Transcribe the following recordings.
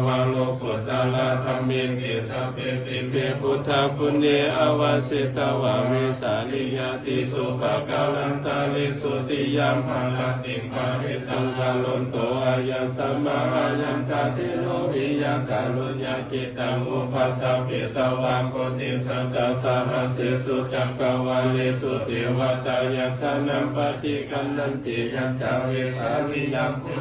ວາໂລກຸດຕະລະທຳເມ ເຕ ສັບເພ ປິ ເມ ພຸດທະກຸນເນ ອາວາເສຕະວາ ເວສາລີ ຍາຕິ ສຸພະກາລັນຕະເລ ໂສຕິ ຍາມະລະຕິ ປະລິດຕັງ ກະໂລນໂຕ ອາຍັດສະມາ ອາຍັນທະ ເທໂລ ວິຍະກາລຸນຍະຈິດຕັງ ອຸປະຖະເປຕະວາ ໂກຕິສັດຕະສະຫັດເສສຸ ຈັກກະວາເລສຸ ເທວະຕາ ຍັດສານັງ ປະຕິກະນັນຕິ ຍັດສະເວສາລີ ຍາມະ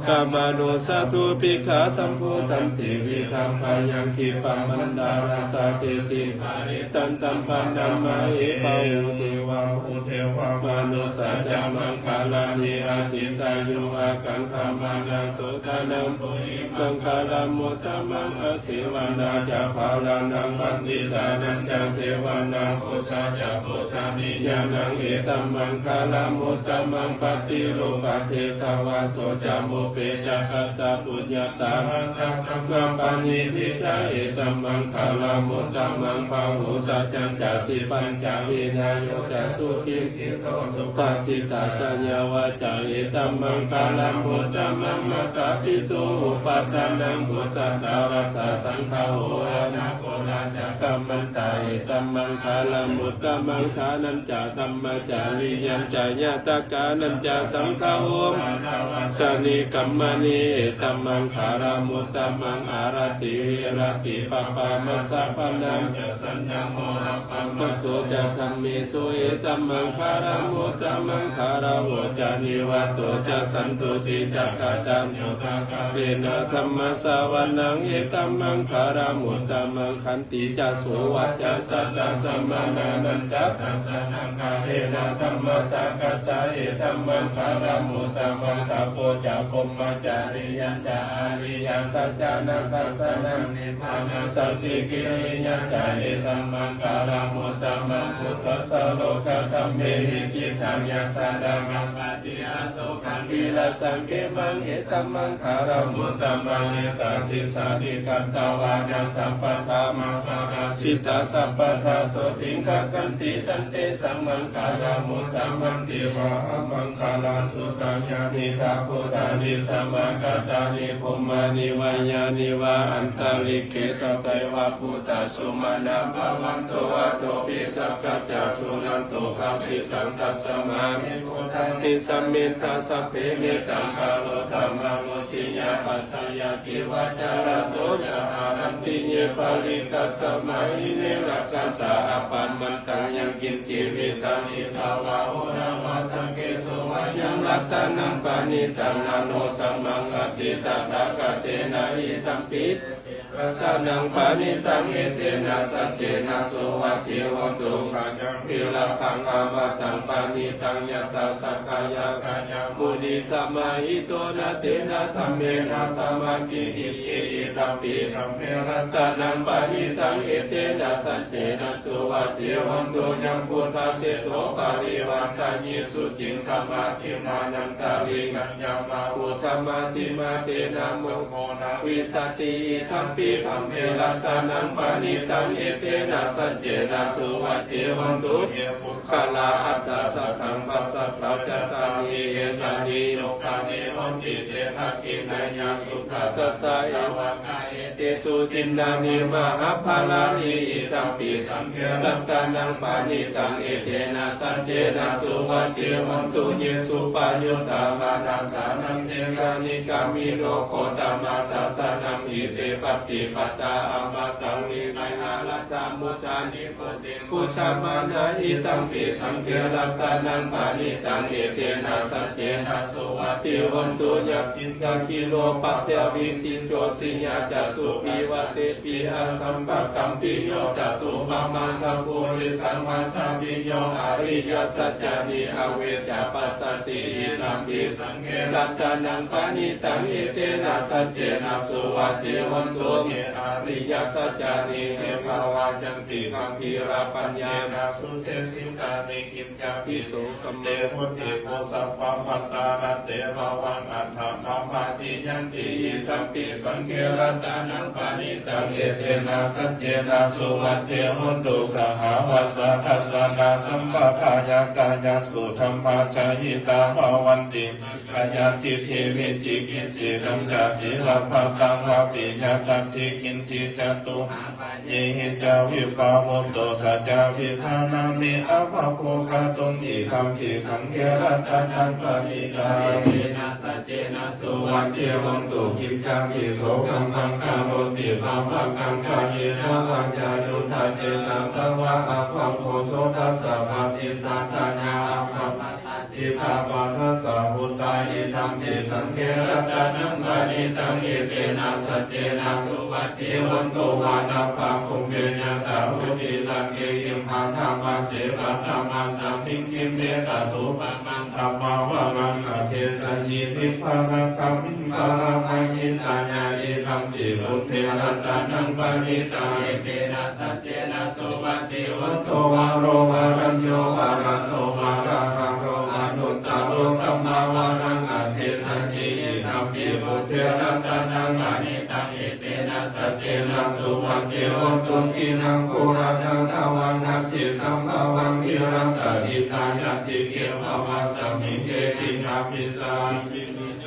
ກາມະນຸສສາທຸ ພິກຂາ ສຳພູຕັນຕິ ວິທັງ ພະຍັງ ທິບປະມັນດາລະສາ ເຕ ສິ ປະລິດຕັນ ຕັມ ພະນາມະ ເອ ປະຫູ ເທວາ ຫູ ເທວະມະນຸສສາ ຈາ ມັງຄະລານິ ອາຈິນຕາຍຸ ອາກັງຂະມານາ ໂສທານັງ ໂພ ມັງຄະລະມຸດຕະມັງ ອາ ເສວະນາ ຈາ ພະລານັງ ບັນດິຕານັນຈາ ເສວະນາ ປູຊາ ຈາ ປູຊະນີຍານັງ ເອ ຕັມ ມັງຄະລະມຸດຕະມັງ ປະຕິໂລມະ ເທສະວາໂສ ຈາ ມຸບເປ ຈາ ກະຕະປຸນຍະຕາ ອາ ຕະ ສະມາປະນິທິ ຈາ ເອ ຕັມ ມັງຄະລະມຸດຕະມັງ ພະຫູສະຈັນ ຈາ ສິບປັນ ຈາ ວິນະໂຍ ຈາ ສຸກິນ ໂຕ ສຸພາສິຕາ ຈາ ຍາວາຈາ ເອ ຕັມ ມັງຄະລະມຸດຕະມັງ ມາຕາ ປິຕຸ ອຸປະຖານັງ ພຸດທະທາຣັດສະ ສັງຄະໂຫ ອະນາໂຄລາ ຈາ ກຳມັນຕາ ເອ ຕັມ ມັງຄະລະມຸດຕະມັງ ທານັນຈາ ທຳມະຈາຣິຍັນຈາ ຍາຕະການັນຈາ ສັງຄະໂຫ ມານາວັດສະນີ ກຳມະນີ ເອ ຕັມ ມັງຄະລະມຸດຕະມັງ ອາລະຕິ ວິລະຕິ ປະປາ ມັດສະປະນາ ຈາ ສັນຍະໂມ ອັບປະມາໂທ ຈາ ທຳເມ ເອ ຕະມັງຄາລະມຸດຕະມັງຄາລະໂຫ ຈາ ນິວາໂຕ ຈາ ສັນຕຸຕິ ຈາ ກະຕັນຍູ ຕາ ກາເລນະ ທຳມະສະວະນັງ ເອ ຕະມັງຄາລະມຸດຕະມັງ ຂັນຕິ ຈາ ໂສວາຈາ ສັດຕະ ສະມານານັນຈາ ທັດສະນະ ກາເລນະ ທຳມະສາກັດສາ ເອ ຕະມັງຄາລະມຸດຕະມັງ ຕະໂປ ຈາ ພົມມະຈາຣິຍັນຈາ ອາລິຍະສັດຈານະ ທັດສະນະ ນິບານະ ສັດສິກິລິຍະຈາ ເອ ຕະມັງຄາລະມຸດຕະມັງ ພຸດທະສະໂລກະທຳເມຫິ ຈິດຕັງ ຍັດສະດາ ອາປາຕິ ອະໂສກັງ ວິລະສັງ ເຂມັງ ເອ ຕະມັງຄາລະມຸດຕະມັງ ເອຕາຕິ ສານິ ກະຕະວານະ ສັບປະທາ ມະ ປະລາຊິຕາ ສັບປະທາ ໂສຕິງຄະສັນຕິ ຕັນເຕ ສະມັງຄາລະມຸດຕະມັງ ເທວະ ອະມັງຄະລັງ ສຸຕັງ ຍານິ ທາ ພູຕານິ ສະມາກະຕານິ ພູມານິ ວາຍານິ ວາ ອັນຕະລິກເຂ ສັດເທວະ ພູຕາ ສຸມານາ ພະວັນຕຸ ອະໂຕ ພິສັກຂະຈາ ສຸນັນຕຸ ພາສິຕັງ ຕັດສະມາ ວິ ຕານິ ສະມິດທາ ສັບເພ ເມຕັງ ກະໂຣທາ ມະນຸສຍາ ປັດຊະຍາ ທິວາຈາລະໂຕ ຈາ ຫະລັນຕິ ເຍ ປະລິກຂະສະມາ ອິເມ ລັກຂະສາ ອະປະມານຕັງ ຍັງກິນຈີວິຕັງ ອິດຖະວາ ໂອລະວາສະເກ ໂສ ວາຍັງ ລັດຕະນັງ ປະນີຕັງ ນະໂນ ສະມັງ ອັດຖິ ຕະຖາຄະເຕນະ ອິດຖະປິ ເຕ ເປ ລັດຕະນັງ ປະນີຕັງ ເອເຕນະ ສັດເຈນະ ສຸວັດທີ ໂຫນຕຸ ຂະຍັງ ວິລະພັງ ອະມະຕັງ ປະນີຕັງ ຍັດຖະ ສັກກະຍະ ຂະຍະມຸນີ ສະມາຫິໂຕ ນະ ເຕນະ ທຳເມນະ ສະມາທິ ອິດຖິ ອິດຖະປິ ທຳເມ ລັດຕະນັງ ປະນີຕັງ ເອເຕນະ ສັດເຈນະ ສຸວັດທີ ໂຫນຕຸ ຍັງ ພຸດທະເສດໂທ ປະລິວາສາຍິ ສຸຈິງ ສະມາທິມາ ນັນຕະວິກັນຍາ ມະໂຫ ສະມາທິມາ ເຕນະ ໂມ ໂຄ ນະ ວິສະຕິ ອິດຖະປິ ທຳເມ ລັດຕະນັງ ປະນີຕັງ ເອເຕນະ ສັດເຈນະ ສຸວັດທີ ໂຫນຕຸ ເຍ ປຸກຄະລາ ອັດຖະສະທັງ ປັດສະທາ ຈັດຕານິ ເອຕານິ ໂຍຄານິ ໂຫນຕິ ເຕ ທັກຂິນາຍະ ສຸຂະຕັດສາ ເອ ສະວະກາ ເອເຕ ສຸທິນນານິ ມະຫາພະລານິ ອິດຖະປິ ສັງເຂ ລັດຕະນັງ ປະນີຕັງ ເອເຕນະ ສັດເຈນະ ສຸວັດທີ ໂຫນຕຸ ເຍ ສຸປະຍຸດຕາ ມານາສານັງ ເທລາ ນິກາມິໂນ ໂຄຕະມະ ສາສະນັງ ອິເຕ ປະຕິປະຕາ ອະມະຕັງ ວິໄນຫາລັດຖະ ມຸດຖານິ ໂກ ເຕ ປຸຊາມານາ ອິດຖະປິ ສັງເຂ ລັດຕະນັງ ປະນີຕັງ ເອເຕນະ ສັດເຈນະ ສຸວັດທີ ໂຫນຕຸ ຍະ ກິນຈາຄີໂນ ປະທະວິ ສິນໂຈ ສິຍາ ຈະຕຸ ປີ ວະເຕ ປີ ອະສັມປະກັມປິໂຍ ຈະຕຸ ປະມາ ສະປູລິ ສະວັດທະວິໂຍ ອະລິຍະສັດຈານິ ອະເວຈຈະ ປັດສະຕິ ອິດຖະປິ ສັງເຂ ລັດຕະນັງ ປະນີຕັງ ເອເຕນະ ສັດເຈນະ ສຸວັດທີ ໂຫນຕຸ ເຍ ອະລິຍະສັດຈານິ ວິພາວາຈັນຕິ ກັມພີລະປັນຍານະ ສຸເທສິຕານິ ກິນຈາປິ ໂສກັມ ເຕ ໂຫນຕິ ໂພ ສັບພະມັນຕາ ນະ ເຕ ພະວັງ ອັດຖະ ມະ ມະ ຕິ ຍັນຕິ ອິດຖະປິ ສັງເຂ ລັດຕະນັງ ປະນີຕັງ ເອເຕນະ ສັດເຈນະ ສຸວັດທີ ໂຫນຕຸ ສະຫະວັດສາ ທັດສະນະ ສຳປະທາຍາ ກາຍັງ ສຸ ທຳມະ ຈະຫິຕາ ພະວັນຕິ ກາຍາທິດຖິ ວິຈິກິດສິ ທັງຈາ ສີລະ Pattaṃ vā piyadatthi kiñci catumapaññehi ca vippā mutto saccavihānāni abhabbo kātuṃ idampi saṅghe ratanaṃ paṇītaṃ. Etena saccena suvatthi hotu. Kiñcāpi so kammaṃ karoti pāpakaṃ kāyena vācāyuda cetasā vā abhabbo so tassa paṭicchadāya abhabbatā diṭṭhapadassa huttā idampi saṅghe ratanaṃ paṇītaṃ. Etena saccena suvatthi hotu. Vanappagumbe yathā vusitaṃ ketuṃ paṭhamasmiṃ paṭhamasmiṃ khette tathūpamaṃ dhammavaraṃ adesayi nibbānagāmiṃ paramaṃ hitāya idampi buddhe ratanaṃ paṇītaṃ. Etena saccena suvatthi hotu. Varo varañño varaṇo varāharo anuttaro dhammavaraṃ adesayi idampi buddhe ratanaṃ paṇītaṃ. Etena saccena suvatthi hotu. Khīṇaṃ purāṇaṃ navaṃ natthi sambhavaṃ virattacittāyatike bhavasmiṃ te khīṇabījā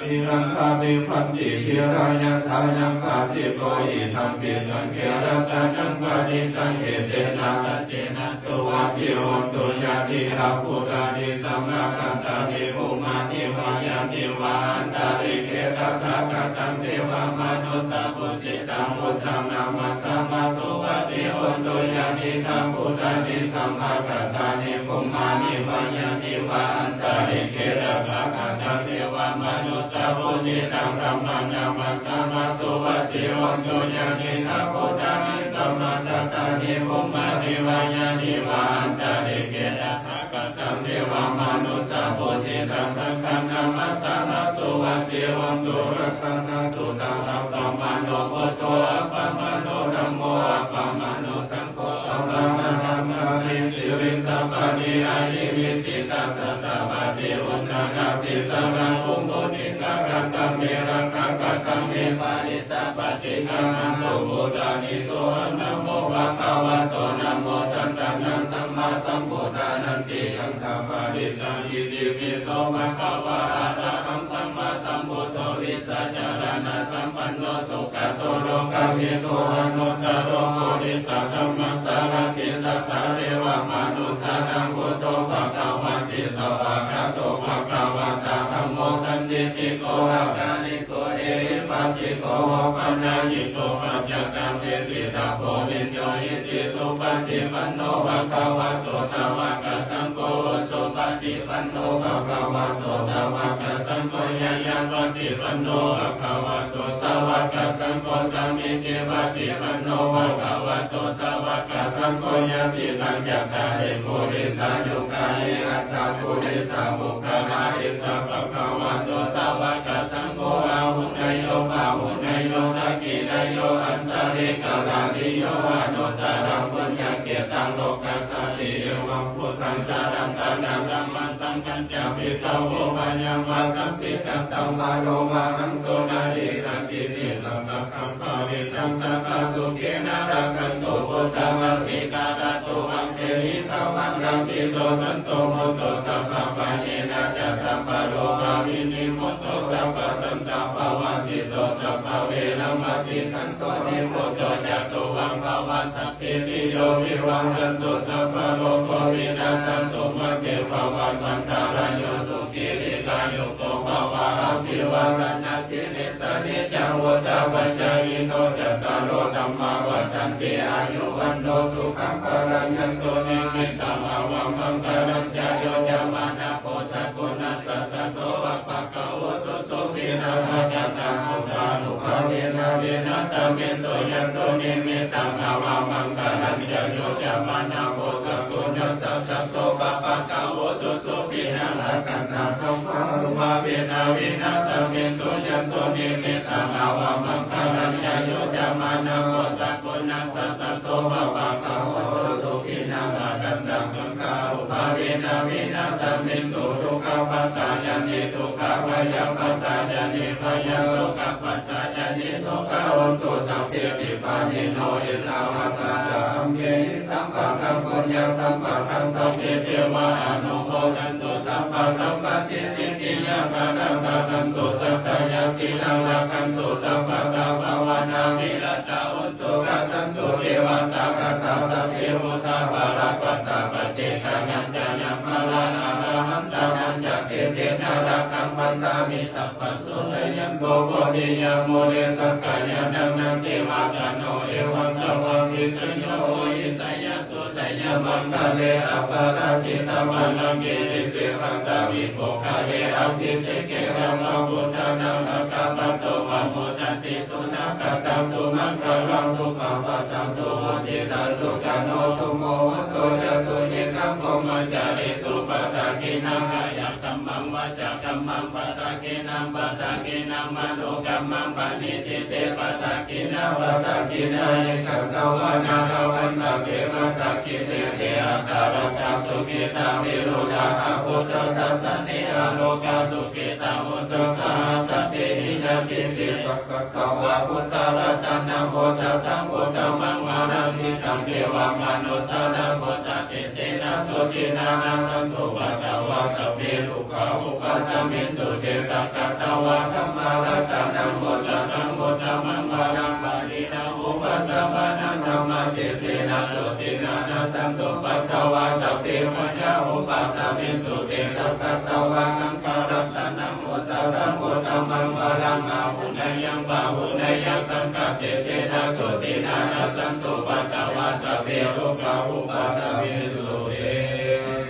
nigandhā nibbanti dhīrā yathāyampadīpo idampi saṅghe ratanaṃ paṇītaṃ. Etena saccena suvatthi hotu. Yadi daṃ bhūtāni samāgatāni bhummāni vā yāni va antalikkhe tathāgataṃ devamanussapūjitaṃ buddhaṃ namassāma suvatthi hotu. Yadi daṃ bhūtāni samāgatāni bhummāni vā yāni va antalikkhe tathāgataṃ devamanussapūjitaṃ dhammaṃ namassāma suvatthi hotu. Yadi daṃ bhūtāni samāgatāni bhummāni vā yāni va antalikkhe tathāgataṃ devamanussapūjitaṃ saṅghaṃ namassāma suvatthi hotu. Ratanasuttaṃ appamāṇo buddho appamāṇo dhammo appamāṇo saṅgho appamāṇavantāni sirīsapāni ahi vicchikasatapadī uṇṇānābhī sarabū mūsikkhā katā me rakkhā katā me pārisā paṭiggaṇhatu bhūtāni sohaṃ namo bhagavato namo sattannaṃ sammāsambuddhānanti gandhaparittāyitipi so bhagavā arahaṃ sammāsambuddho vijjācaraṇasampanno sugato lokavidū anuttaro purisadammasārathi satthā devamanussānaṃ buddho bhagavāti. Svākkhāto bhagavatā dhammo sandiṭṭhiko akāliko ehipassiko opanayiko paccattaṃ veditabbo viññūhīti. Supaṭipanno bhagavato sāvakasaṅgho, ujupaṭipanno bhagavato sāvakasaṅgho, ñāyapaṭipanno bhagavato sāvakasaṅgho, sāmīcipaṭipanno bhagavato sāvakasaṅgho, yadidaṃ cattāri purisayugāni aṭṭha purisapuggalā, esa bhagavato sāvakasaṅgho, āhuneyyo pāhuneyyo dakkhiṇeyyo añjalikaraṇīyo anuttaraṃ puññakkhettaṃ lokassāti. Evaṃ buddhaṃ sarantānaṃ dhammaṃ saṅghañca bhikkhavo mayamvāsapikattaṃ vā lomahaṃso na hīsatiti. Sabbadhammaparittaṃ sabbasukhena rakkhantu buddhaṃ angīkārattu amhehi. Dhammaṃ rakkhito santo mutto sabbabhayena ca sabbarogavinimutto sabbasantāpavajjito sabbaveramatikkanto nibbuto ca tuvaṃ bhava. Sabbītiyo vivajjantu sabbarogo vinassatu mā te bhavatvantarāyo sukhī dīghāyuko bhava. Abhivādanasīlissa niccaṃ vuḍḍhāpacāyino cattāro dhammā vaḍḍhanti āyu vaṇṇo sukhaṃ balaṃ. Yandunnimittaṃ avamaṅgalañca yo cāmanāpo sakuṇassa saddo pāpaggaho dussupinaṃ akantaṃ buddhānubhāvena vināsamentu. Yandunnimittaṃ avamaṅgalañca yo cāmanāpo sakuṇassa saddo pāpaggaho dussupinaṃ akantaṃ dhammānubhāvena vināsamentu. Yandunnimittaṃ avamaṅgalañca yo cāmanāpo sakuṇassa saddo pāpaggaho dussupinaṃ akantaṃ saṅghānubhāvena vināsamentu. Dukkhappattā ca niddukkhā bhayappattā ca nibbhayā sokappattā ca nissokā hontu sabbepi pāṇino. Ettāvatā ca amhehi sambhataṃ puññasampadaṃ sabbe devānumodantu sabbasampattisiddhiyā. Dānaṃ dadantu saddhāya sīlaṃ rakkhantu sabbadā bhāvanābhiratā hontu gacchantu devatāgatā. Sabbe buddhā balappattā paccekānañca yaṃ balaṃ arahantānañca tejena rakkhaṃ bandhāmi sabbaso. Jayanto bodhiyā mūle sakyānaṃ nandivaḍḍhano evaṃ tvaṃ vijayo hohi jayassu jayamaṅgale aparājitapallaṅke sīse paṭhavipokkhare abhiseke sabbabuddhānaṃ aggappatto pamodati. Sunakkhattaṃ sumaṅgalaṃ supabhātaṃ suhuṭṭhitaṃ sukhaṇo sumuhutto ca suyiṭṭhaṃ brahmacārisu. Padakkhiṇaṃ kāyakammaṃ vācākammaṃ padakkhiṇaṃ padakkhiṇaṃ manokammaṃ paṇidhī te padakkhiṇā padakkhiṇāni katvāna labhantatthe padakkhiṇe. Te atthaladdhā sukhitā viruḷhā buddhasāsane arogā sukhitā hotha saha sabbehi ñātibhi. Sakkatvā buddharatanaṃ osathaṃ uttamaṃ varaṃ hitaṃ devamanussānaṃ buddhate jena sotthinā nassantupaddavā sabbe dukkhā vūpasamentu te. Sakkatvā dhammaratanaṃ osathaṃ uttamaṃ varaṃ pariḷāhūpasamanaṃ dhammatejena sotthinā nassantupaddavā sabbe bhayā vūpasamentu te. Sakkatvā saṅgharatanaṃ osathaṃ uttamaṃ varaṃ āhuneyyaṃ pāhuneyyaṃ saṅghatejena sotthinā nassantupaddavā sabbe rogā vūpasamentu te.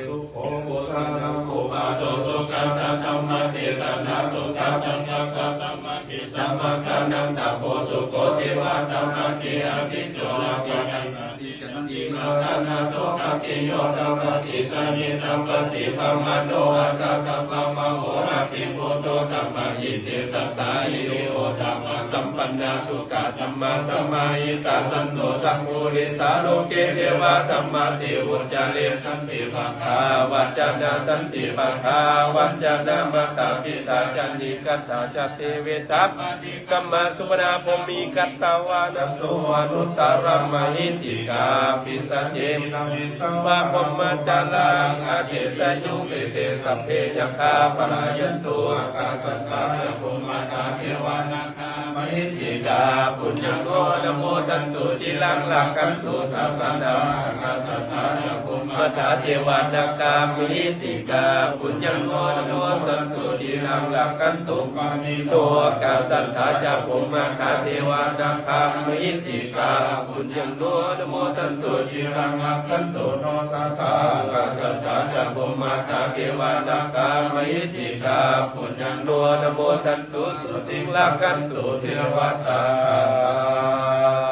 Sukho buddhānaṃ uppādo sukhā saddhammadesanā sukhā saṅghassa sammatisamagānaṃ tapo sukho. Divā tapati ādicco, rappaṭi candimā, sannaddho khattiyo, tapati jhāyī, tapati brāhmaṇo, atha sabbamahorattiṃ buddho sabbahitesajjā, hiriottappasampannā sukkadhammasamāhitā, santo sappurisā loke devadhammāti vuccare. Santi pakkhā avañcanā, santi pakkhā avañcanā, mātā pitā ca nikkhantā, jātaveda paṭikkama, supaṇṇā bhūmi gantvāna soṇuttarā mahiddhikā, pisāce niddhamitaṃ vā brahmajālaṃ adesayuṃ. Te te sabbe yakkhā palāyantu, ākāsaṭṭhā ca bhummaṭṭhā devā nāgā mahiddhikā, puññaṃ no anumodantu, ciraṃ rakkhantu sāsanaṃ. Ākāsaṭṭhā ca bhummaṭṭhā devā nāgā mahiddhikā, puññaṃ no anumodantu, ciraṃ rakkhantu pāṇino. Ākāsaṭṭhā ca bhummaṭṭhā devā nāgā mahiddhikā, puññaṃ no anumodantu, ciraṃ rakkhantu no sadā. Ākāsaṭṭhā ca bhummaṭṭhā devā nāgā mahiddhikā, puññaṃ no anumodantu, sotthiṃ rakkhantu devatāgatā.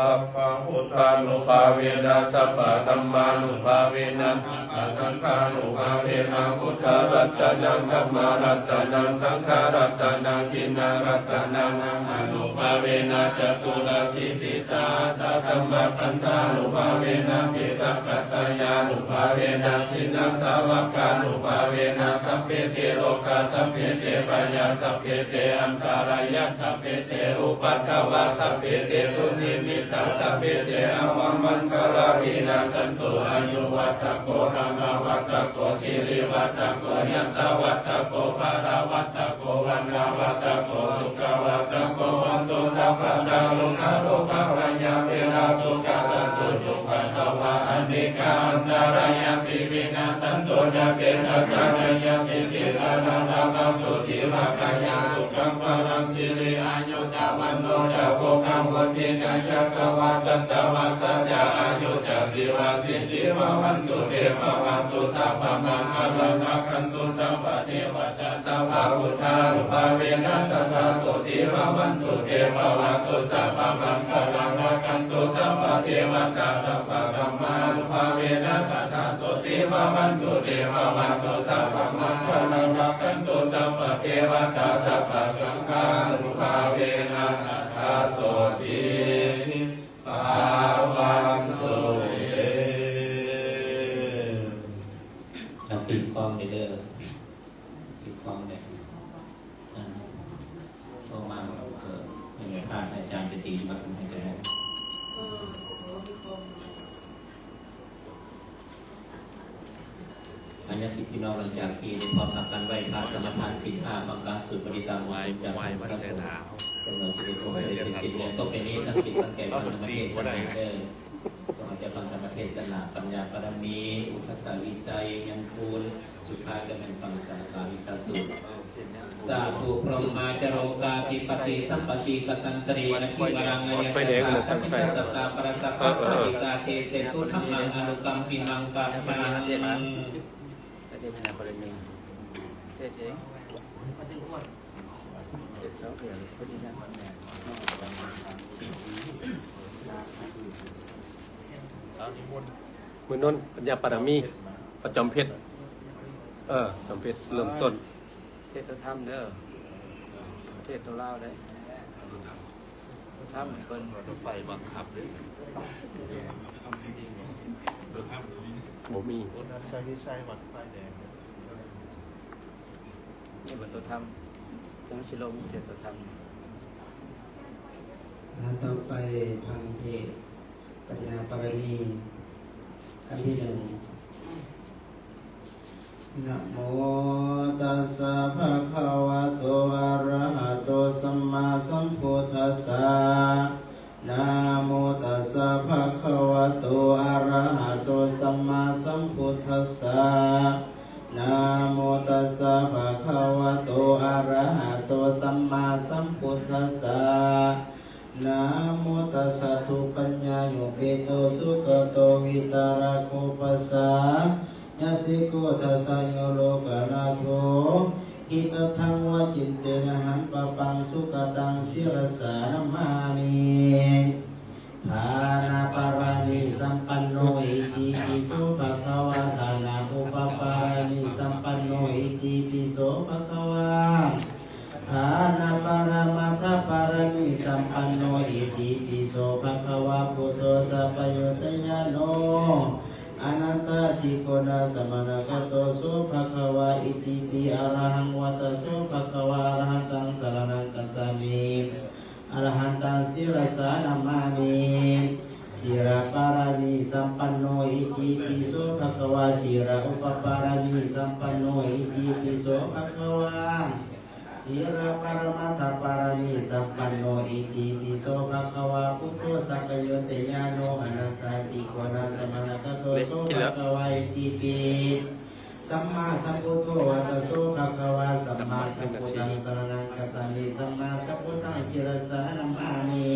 Sabbabuddhānubhāvena sabbadhammānubhāvena sabbasaṅghānubhāvena buddharatanaṃ dhammaratanaṃ saṅgharatanaṃ tiṇṇaṃ ratanānaṃ ānubhāvena caturāsītisahassadhammakkhandhānubhāvena piṭakattayānubhāvena jinasāvakānubhāvena sabbe te rogā sabbe te bhayā sabbe te antarāyā sabbe te upaddavā sabbe te dunnimittā sabbe te avamaṅgalā vinassantu āyuvaḍḍhako dhanavaḍḍhako sirivaḍḍhako yasavaḍḍhako balavaḍḍhako vaṇṇavaḍḍhako sukhavaḍḍhako hotu sabbadā. Dukkharogabhayā verā sokā sattu cupaddavā anekā antarāyāpi vinassantu ca tejasā. Jayasiddhi dhanaṃ lābhaṃ sotthi bhāgyaṃ sukhaṃ balaṃ siri āyu ca vaṇṇo ca bhogaṃ vuḍḍhī ca yasavā satavassā ca āyū ca jīvasiddhī bhavantu te. Bhavatu sabbamaṅgalaṃ rakkhantu sabbadevatā sabbabuddhānubhāvena sadā sotthī bhavantu te. Bhavatu sabbamaṅgalaṃ rakkhantu sabbadevatā sabbadhammānubhāvena sadā sotthī bhavantu te. Bhavatu sabbamaṅgalaṃ rakkhantu sabbadevatā sabbasaṅghānubhāvena sadā sotthī bhavantu te. ເຮົາຕິດກ້ອງໄດ້ເດີ ຕິດກ້ອງໄດ້ ອາ ໂທມາ ເອີ ເປັນໄງ ພາອາຈານໄປຕີມາ ອັນຍາດຕິພີ່ນ້ອງ ຫຼັງຈາກທີ່ໄດ້ພ້ອມພາກັນໄຫວ້ພະສະມາທານສິນຫ້າ ຟັງການສູດປະດິດຕາມຫົວສົງຈາກພະສະສົງ ຈຳນວນສິບເອັດອົງ ສຳເລັດເສັດສິ້ນແລ້ວ. ຕໍ່ໄປນີ້ຕັ້ງຈິດຕັ້ງໃຈຟັງທຳມະເທດສະໜາເດີ. ເຮົາຈະຟັງທຳມະເທດສະໜາ ປັນຍາບາລະມີ ອຸປະສາວິໄສ ຍັງຄູນ ສຸດທ້າຍຈະແມ່ນຟັງສາລະກາວິຊາສູດ. ສາທຸ ພຣມມາຈາໂລກາທິປະຕິ ສັບປະຊີກະຕັງ ສະເນຫະທິວະລັງ ອາຍະຕະນາ ສັກຂະຍາສັດຕາ ປະລະສັກຂະ ປາລິກາ ເທເສຕຸ ທຳມັງ ອະນຸກຳປິມັງ ປັນຍັງ. ມື້ນົນປັນຍາປາລະມີ ປະຈອມເພັດ ເອີ ຈອມເພັດເລີ່ມຕົ້ນ ເທດໂຕທຳເດີ ເທດໂຕລາວໄດ້ ທຳເພິ່ນ ໄຟບັງຄັບເດ້ ບໍ່ມີ ໃຊ້ວິໄຊວັດໄຟແດງ ນີ້ເພິ່ນໂຕທຳ ຈັ່ງຊິລົງເທດໂຕທຳ. ແລະຕໍ່ໄປຟັງເທດປັນຍາປາລະມີ ອັນທີໜຶ່ງ. ນະໂມຕັດສະ ພະຄະວະໂຕ ອະຣະຫະໂຕ ສຳມາສຳພຸດທັດສະ. ນະໂມຕັດສະ ພະຄະວະໂຕ ອະຣະຫະໂຕ ສຳມາສຳພຸດທັດສະ. ນະໂມຕັດສະ ພະຄະວະໂຕ ອະຣະຫະໂຕ ສຳມາສຳພຸດທັດສະ. ນະໂມຕັດສະ ທຸປັນຍາໂຍ ເປໂຕ ສຸກະໂຕ ວິຕາລະໂກ ປັດສາຍະສິໂກ ທັດສະໂຍ ໂລກະນາໂຖ ຫິຕະທັງ ວະຈິນເຕນະຫັງ ປະປັງ ສຸກະຕັງ ສິລະສາ ນະມາມິ ທານະປາລະມີສຳປັນໂນ ອິຕິປິໂສ ພະຄະວາ. ທານະອຸປະປາລະມີສຳປັນໂນ ອິຕິປິໂສ ພະຄະວາ. ທານະປະລະມັດຖະປາລະມີສຳປັນໂນ ອິຕິປິໂສ ພະຄະວາ ພຸດໂທ ສັບປະຍຸດຕະຍາໂນ ອະນັນຕາທິໂກນະສະມະນະກະໂຕ ໂສ ພະຄະວາ. ອິຕິປິ ອະລະຫັງ ວັດຕະໂສ ພະຄະວາ. ອະລະຫັນຕັງ ສະລະນັງ ກັດສາມິ ອະລະຫັນຕັງ ສິລະສາ ນະມາມິ. ສີລະປາລະມີສຳປັນໂນ ອິຕິປິໂສ ພະຄະວາ. ສີລະອຸປະປາລະມີສຳປັນໂນ ອິຕິປິໂສ ພະຄະວາ. ສີລະປະລະມັດຖະປາລະມີສຳປັນໂນ ອິຕິປິໂສ ພະຄະວາ ພຸດໂທ ສັບປະຍຸດຕະຍາໂນ ອະນັນຕາທິໂກນະສະມະນະກະໂຕ ໂສ ພະຄະວາ. ອິຕິປິ ສຳມາສຳພຸດໂທ ວັດຕະໂສ ພະຄະວາ. ສຳມາສຳພຸດທັງ ສະລະນັງ ກັດສາມິ. ສຳມາສຳພຸດທັງ ສິລະສາ ນະມາມິ.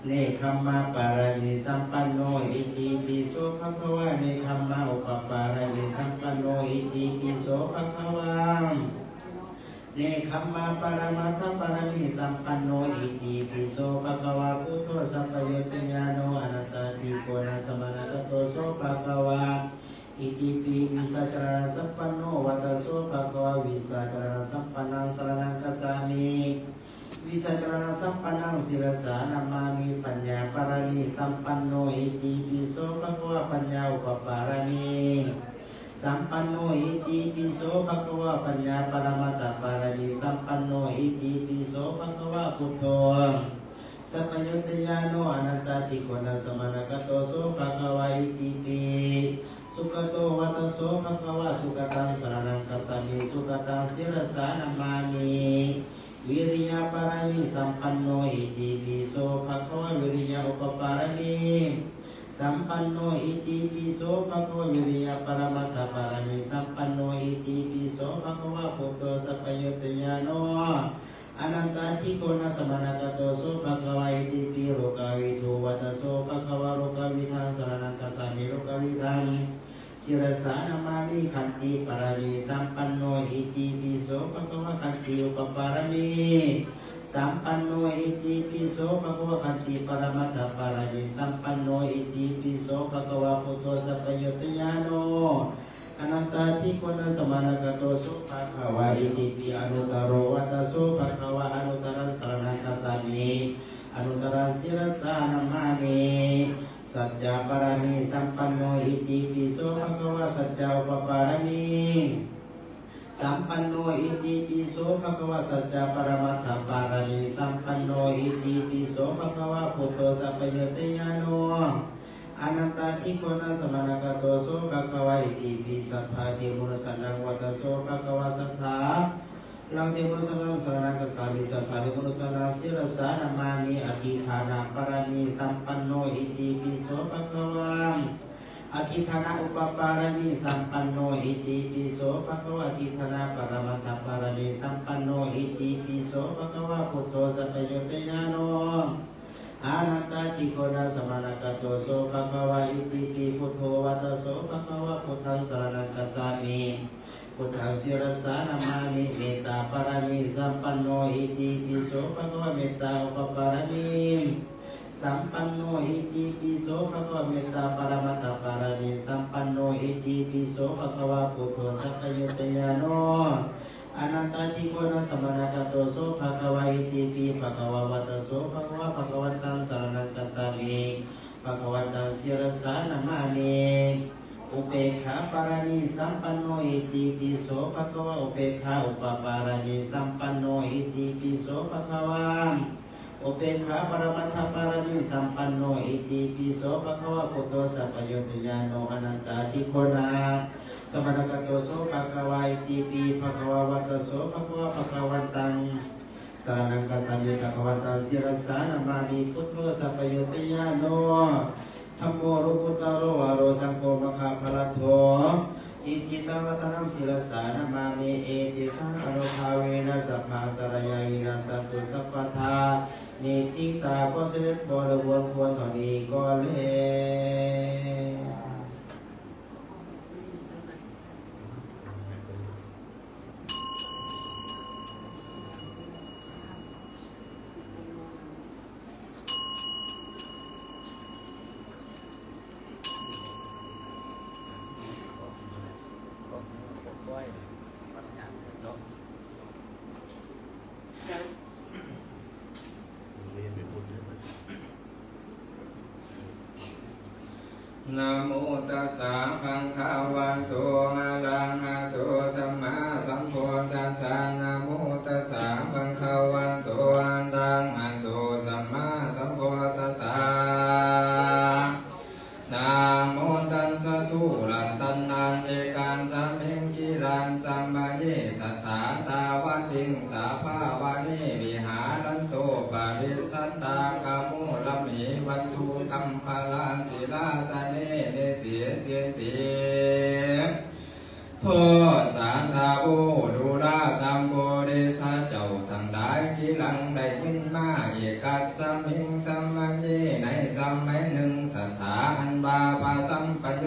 ເນກຂຳມະປາລະມີສຳປັນໂນ ອິຕິປິໂສ ພະຄະວາ. ເນກຂຳມະອຸປະປາລະມີສຳປັນໂນ ອິຕິປິໂສ ພະຄະວາ. ເນກຂຳມະປະລະມັດຖະປາລະມີສຳປັນໂນ ອິຕິປິໂສ ພະຄະວາ ພຸດໂທ ສັບປະຍຸດຕະຍາໂນ ອະນັນຕາທິໂກນະສະມະນະກະໂຕ ໂສ ພະຄະວາ. ອິຕິປິ ວິຊາຈາລະນະສຳປັນໂນ ວັດຕະໂສ ພະຄະວາ. ວິຊາຈາລະນະສຳປັນນັງ ສະລະນັງ ກັດສາມິ. ວິຊາຈາລະນະສຳປັນນັງ ສິລະສາ ນະມາມິ. ປັນຍາປາລະມີສຳປັນໂນ ອິຕິປິໂສ ພະຄະວາ. ປັນຍາອຸປະປາລະມີສຳປັນໂນ ອິຕິປິໂສ ພະຄະວາ. ປັນຍາປະລະມັດຖະປາລະມີສຳປັນໂນ ອິຕິປິໂສ ພະຄະວາ ພຸດໂທ ສັບປະຍຸດຕະຍາໂນ ອະນັນຕາທິໂກນະສະມະນະກະໂຕ ໂສ ພະຄະວາ. ອິຕິປິ ສຸກະໂຕ ວັດຕະໂສ ພະຄະວາ. ສຸກະຕັງ ສະລະນັງ ກັດສາມິ. ສຸກະຕັງ ສິລະສາ ນະມາມິ. ວິລິຍະປາລະມີສຳປັນໂນ ອິຕິປິໂສ ພະຄະວາ. ວິລິຍະອຸປະປາລະມີສຳປັນໂນ ອິຕິປິໂສ ພະຄະວາ. ວິລິຍະປະລະມັດຖະປາລະມີສຳປັນໂນ ອິຕິປິໂສ ພະຄະວາ ພຸດໂທ ສັບປະຍຸດຕະຍາໂນ ອະນັນຕາທິໂກນະສະມະນະກະໂຕ ໂສ ພະຄະວາ. ອິຕິປິ ໂລກະວິທູ ວັດຕະໂສ ພະຄະວາ. ໂລກະວິທັງ ສະລະນັງ ກັດສາມິ. ໂລກະວິທັງ ສິລະສາ ນະມາມິ. ຂັນຕິປາລະມີສຳປັນໂນ ອິຕິປິໂສ ພະຄະວາ. ຂັນຕິອຸປະປາລະມີສຳປັນໂນ ອິຕິປິໂສ ພະຄະວາ. ຂັນຕິປະລະມັດຖະປາລະມີສຳປັນໂນ ອິຕິປິໂສ ພະຄະວາ ພຸດໂທ ສັບປະຍຸດຕະຍາໂນ ອະນັນຕາທິໂກນະສະມະນະກະໂຕ ໂສ ພະຄະວາ. ອິຕິປິ ອະນຸດຕະໂຣ ວັດຕະໂສ ພະຄະວາ. ອະນຸດຕະລັງ ສະລະນັງ ກັດສາມິ. ອະນຸດຕະລັງ ສິລະສາ ນະມາມິ. ສັດຈະປາລະມີສຳປັນໂນ ອິຕິປິໂສ ພະຄະວາ. ສັດຈະອຸປະປາລະມີ ສຳປັນໂນ ອິຕິປິໂສ ພະຄະວາ ສັດຈະປະລະມັດຖະປາລະມີ ສຳປັນໂນ ອິຕິປິໂສ ພະຄະວາ ພຸດໂທ ສັບປະໂຍຊະຍາໂນ ອະນັນຕາທິຄຸນາສະມານະກະໂຕໂສ ພະຄະວາ ອິຕິປິ ສັດທາທິມຸນສະນັງ ວັດຕະໂສ ພະຄະວາ ສັດທາ ລັງທິມຸນສະນັງ ສະຣະນັງ ກັດສາມິ ສັດທາທິມຸນສະນັງ ສິລະສານະມາມິ ອະທິຖານະປາລະມີ ສຳປັນໂນ ອິຕິປິໂສ ພະຄະວາ ອະທິຖານະອຸປະປາລະມີ ສຳປັນໂນ ອິຕິປິໂສ ພະຄະວາ ອະທິຖານະປະລະມັດຖະປາລະມີ ສຳປັນໂນ ອິຕິປິໂສ ພະຄະວາ ພຸດໂທ ສັບປະໂຍຊະຍາໂນ ອະນັນຕາທິຄຸນາສະມານະກະໂຕໂສ ພະຄະວາ ອິຕິປິ ພຸດໂທ ວັດຕະໂສ ພະຄະວາ ພຸດທັງ ສະຣະນັງ ກັດສາມິ ພຸດທັງ ສິລະສານະມາມິ ເມດຕາປາລະມີ ສຳປັນໂນ ອິຕິປິໂສ ພະຄະວາ ເມດຕາອຸປະປາລະມີ ສຳປັນໂນ ອິຕິປິໂສ ພະຄະວາ ເມດຕາປະລະມັດຖະປາລະມີ ສຳປັນໂນ ອິຕິປິໂສ ພະຄະວາ ພຸດໂທ ສັບປະໂຍຊະຍາໂນ ອະນັນຕາທິຄຸນາສະມານະກະໂຕໂສ ພະຄະວາ ອິຕິປິ ພະຄະວາ ວັດຕະໂສ ພະຄະວາ ພະຄະວັນຕັງ ສະຣະນັງ ກັດສາມິ ພະຄະວັນຕັງ ສິລະສານະມາມິ ອຸເບກຂາປາລະມີ ສຳປັນໂນ ອິຕິປິໂສ ພະຄະວາ ອຸເບກຂາອຸປະປາລະມີ ສຳປັນໂນ ອິຕິປິໂສ ພະຄະວາ ອຸເບກຂາປະລະມັດຖະປາລະມີ ສຳປັນໂນ ອິຕິປິໂສ ພະຄະວາ ພຸດໂທ ສັບປະໂຍຊະຍາໂນ ອະນັນຕາທິຄຸນາສະມານະກະໂຕໂສ ພະຄະວາ ອິຕິປິ ພະຄະວາ ວັດຕະໂສ ພະຄະວາ ພະຄະວັນຕັງ ສະຣະນັງ ກັດສາມິ ພະຄະວັນຕັງ ສິລະສານະມາມິ ພຸດໂທ ສັບປະໂຍຊະຍາໂນ ທຳໂມ ໂລກຸດຕະໂລ ວາໂຣ ສັງໂຄ ມັງຄະພະລະໂທ ທິຕິຕັງ ລັດຕະນັງ ສິລະສານະມາມິ ເອເຕສະ ອະນຸພາເວນະ ສັບພະອັນຕະລາຍາ ວິນັດສັນຕຸ ສັບພະທາ ນິທິຕາ ຂໍສຳເລັດບໍລິບູນຄວນເທົ່ານີ້ກໍແລ. ນະໂມຕັດສະ ພະຄະວະໂຕ ອະລະຫະໂຕ ສຳມາສຳພຸດທັດສະ ນະໂມຕັດສະ ພະຄະວະໂຕ ອະລະຫະໂຕ ສຳມາສຳພຸດທັດສະ ນະໂມຕັດສະ ທຸລັນຕັນນາງ ເອກັນສະມິງ ກິລັນສະມະເຍ ສັດຖາຕາວະຕິງ ສາພາວະນີ ວິຫາຣັນຕຸ ປະລິສຕາກະມູລະເມ ວັດຖຸກັມພະລານ ສິລາສະເນ ນິສິດສິນຕິ ໂພ ສາທາໂວ ດູລາສະໂພ ເດຊະເຈົ້າທັງຫຼາຍ ກິລັງ ໄດ້ຍິນມາ ເອກັດສະມິງ ສະມະເຍ ໃນສະໄໝໜຶ່ງ ສັດຖາ ອັນວ່າພະສຳປະໂຍ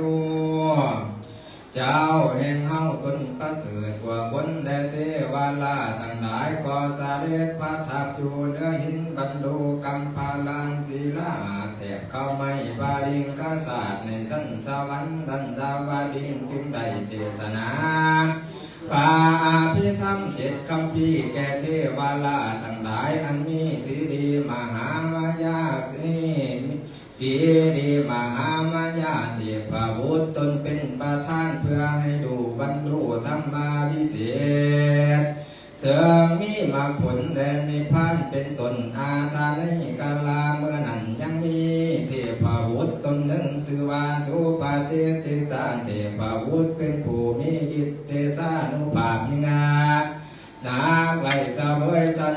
ເຈົ້າແຫ່ງເຮົາຕົນປະເສີດກວ່າຄົນ ແລະ ເທວະລາດທັງຫຼາຍ ກໍສະເດັດປະທັບຢູ່ເໜືອຫີນບັນດຸກັມພະລານ ສີລາແຖບເຂົ້າໄມ້ ປະລິງຄະສາດ ໃນຊັ້ນສະຫວັນດັນດາວະດິງ ຈຶ່ງໄດ້ເທສະໜາ ພະອະພິທຳເຈັດຄຳພີ ແກ່ເທວະລາດທັງຫຼາຍ ອັນມີສີດີມະຫາມາຍາ ມີ ສີດີມະຫາມາຍາເທບະບຸດຕົນເປັນປະທານ ເພື່ອໃຫ້ຮູ້ບັນລຸທຳມະວິເສດ ເຊິ່ງມີມັກຜົນ ແລະ ນິບພານເປັນຕົ້ນ ອາ ຖ້າໃນກາລະເມື່ອນັ້ນ ຍັງມີເທບະບຸດຕົນໜຶ່ງ ຊື່ວ່າ ສຸປະຕິດທິຕາເທບະບຸດ ເປັນຜູ້ມີອິດເດຊານຸພາບຍິ່ງ ນາກໄຫຼສະເຫວີຍສັນ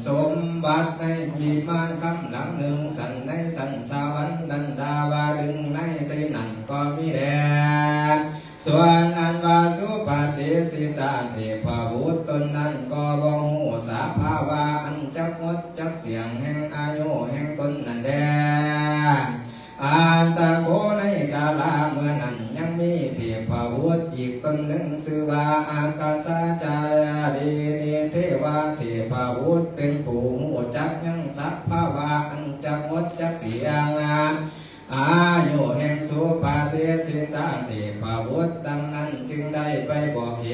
ສົມບັດໃນວິມານຄຳຫຼັງໜຶ່ງ ສັນໃນສັນສະຫວັນດັນດາວະດຶງ ໃນທີ່ນັ້ນກໍມີແດ່. ສ່ວນອັນວ່າສຸປະຕິດທິຕາເທພະບຸດຕົນນັ້ນ ກໍບໍ່ຮູ້ສະພາວະອັນຈັກຫົດຈັກສຽງແຫ່ງອາຍຸແຫ່ງຕົນນັ້ນແດ່. ອັດຕະໂກ ໃນກາລະເມື່ອນັ້ນ ຍັງມີເທພະບຸດອີກຕົນໜຶ່ງ ຊື່ວ່າ ອາກາສາຈາລີນີເທວະເທພະບຸດ ເປັນຜູ້ຮູ້ຈັກຍັງສະພາວະອັນຈັກຫົດຈັກສຽງ ອາຍຸແຫ່ງສຸປະຕິດທິຕາເທພະບຸດ ດັ່ງນັ້ນຈຶ່ງໄດ້ໄປບອກເຫ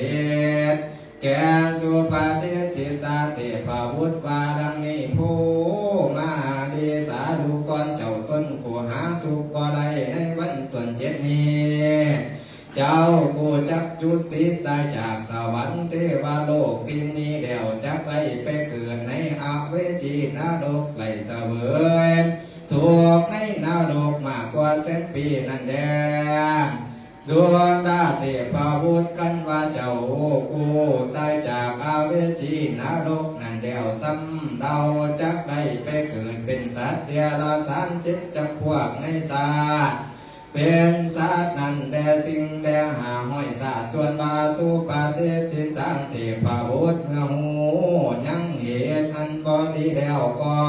ດ ແກ່ສຸປະຕິດທິຕາເທພະບຸດວ່າດັ່ງນີ້ ຜູ້ມະຫາເດຊາ ດູກ່ອນເຈົ້າຕົນຜູ້ຫາທຸກບໍ່ໄດ້ໃນວັນຕົນເຈັດນີ້ ເຈົ້າຜູ້ ຈັກຈຸຕິຕາຍຈາກສະຫວັນເທວະໂລກທີ່ນີ້ແລ້ວ ຈັກໄດ້ໄປເກີດໃນອະເວຈີນະລົກ ໄດ້ສະເຫວີຍທຸກໃນນະລົກມາກກວ່າແສນປີນັ້ນແດ່. ດູລະເທບພະບຸດ ຄັນວ່າເຈົ້າຜູ້ຕາຍຈາກອະເວຈີນະລົກນັ້ນແລ້ວ ສ່ຳເຮົາຈັກໄດ້ໄປເກີດເປັນສັດເດຍລະສານເຈັດຈຳພວກໃນຊາດ ເປັນສັດນັ້ນແດ່ ສິ່ງແດ່ຫ້າຮ້ອຍຊາດ ສ່ວນວ່າສຸປະຕິດທິຕັງເທບພະບຸດ ເມື່ອຮູ້ຍັງເຫດອັນບໍ່ດີແລ້ວກໍ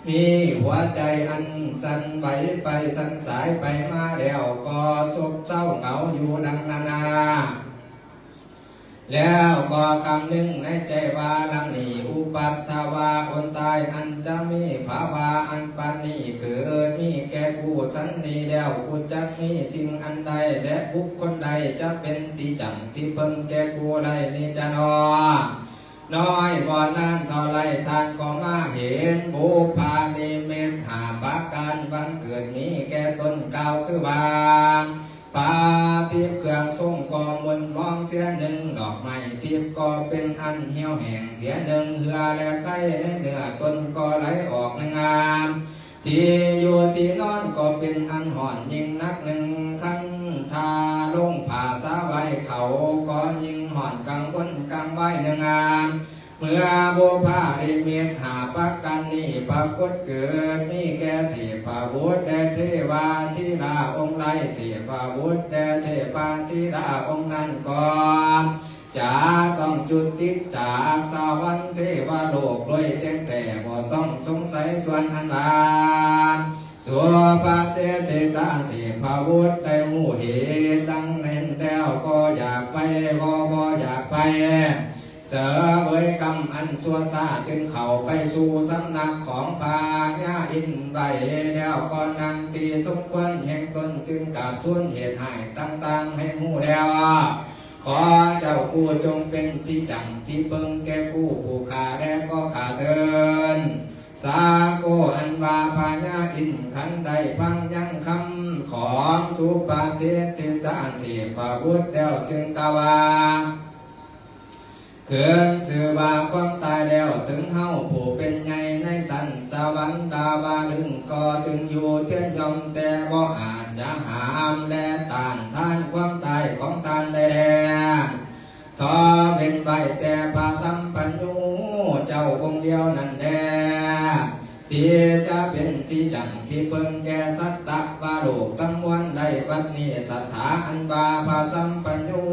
ມີຫົວໃຈອັນສັ່ນໄຫວໄປສັ່ນສາຍໄປມາແລ້ວ ກໍຊົບເຊົາເຫງົາຢູ່ດັ່ງນັ້ນນາ. ແລ້ວກໍຄຳນຶງໃນໃຈວ່າດັ່ງນີ້ ອຸປັດຖະວາ ອົນຕາຍອັນຈະມີພາວາອັນປານນີ້ ເກີດມີແກ່ກູສັນນີ້ແລ້ວ ກູຈັກມີສິ່ງອັນໃດ ແລະ ບຸກຄົນໃດຈະເປັນທີ່ຈັ້ງທີ່ເພິ່ງແກ່ກູໄດ້ນີ້ຈະນໍ. ນ້ອຍບໍ່ນານເທົ່າໃດ ທ່ານກໍມາເຫັນບຸບພະນິມິດຫ້າປະການ ວັນເກີດມີແກ່ຕົນ ກ່າວຄືວ່າ ຜ້າທິບເຄື່ອງຊົງກໍໝຸ່ນມອງເສຍໜຶ່ງ ດອກໄມ້ທິບກໍເປັນອັນຫ່ຽວແຫ້ງເສຍໜຶ່ງ ເຫື່ອແລະໄຄໃນເນື້ອຕົນກໍໄຫຼອອກໜຶ່ງອັນ ທີ່ຢູ່ທີ່ນອນກໍເປັນອັນຮ້ອນຍິ່ງໜັກໜຶ່ງຄັນ ຖ້າລົງຜ້າສະໄຫວເຂົ້າກໍຍິ່ງຮ້ອນກັງວົນກັງວາຍໜຶ່ງອັນ. ເມື່ອບຸບພະນິມິດຫ້າປະການນີ້ປາກົດເກີດ ມີແກ່ເທບພະບຸດ ແລະ ເທວາທິດາອົງໃດ ເທບພະບຸດ ແລະ ເທພາທິດາອົງນັ້ນກໍຈະຕ້ອງຈຸຕິຈາກສະຫວັນເທວະໂລກໂດຍແຈ້ງແທ້ ບໍ່ຕ້ອງສົງໄສສ່ວນອັນວ່າ ສຸປະຕິດທິຕາເທບພະບຸດ ໄດ້ຮູ້ເຫດດັ່ງນັ້ນແລ້ວ ກໍຢາກໄປ ບໍ່ ບໍ່ຢາກໄປ ສະເຫວີຍກຳອັນຊົ່ວຊ້າ ຈຶ່ງເຂົ້າໄປສູ່ສຳນັກຂອງພະຍາອິນໄວແລ້ວ ກໍນັ່ງທີ່ສົມຄວນແຫ່ງຕົນ ຈຶ່ງກາບທູນເຫດຮ້າຍຕ່າງໆໃຫ້ຮູ້ແລ້ວ ຂໍເຈົ້າຜູ້ຈົ່ງເປັນທີ່ຈັ້ງທີ່ເພິ່ງແກ່ຜູ້ ຜູ້ຂ້າແດ່ກໍຂ້າເທີນ ສາໂກ ອັນວ່າພະຍາອິນ ຄັນໄດ້ຟັງຍັງຄຳຂອງສຸປະຕິດທິຕາເທບພະບຸດແລ້ວ ຈຶ່ງກ່າວວ່າ ຂຶ້ນຊື່ວ່າຄວາມຕາຍແລ້ວ ເຖິງເຮົາຜູ້ເປັນໃຫຍ່ໃນຊັ້ນສະຫວັນດາວະລຶງ ກໍຈຶ່ງຢູ່ທຽນຍ່ອມ ແຕ່ບໍ່ອາດຈະຫ້າມ ແລະ ຕ້ານທານຄວາມຕາຍຂອງທ່ານໄດ້ແລ. ຂໍເວັ້ນໄວ້ແຕ່ພະສຳປັນຍູເຈົ້າອົງດຽວນັ້ນແດ່ ທີ່ຈະເປັນທີ່ຈັ້ງທີ່ເພິ່ງແກ່ສັດຕະວະໂລກທັງມວນໄດ້ ບັດນີ້ສັດທາອັນວ່າພະສຳປັນຍູ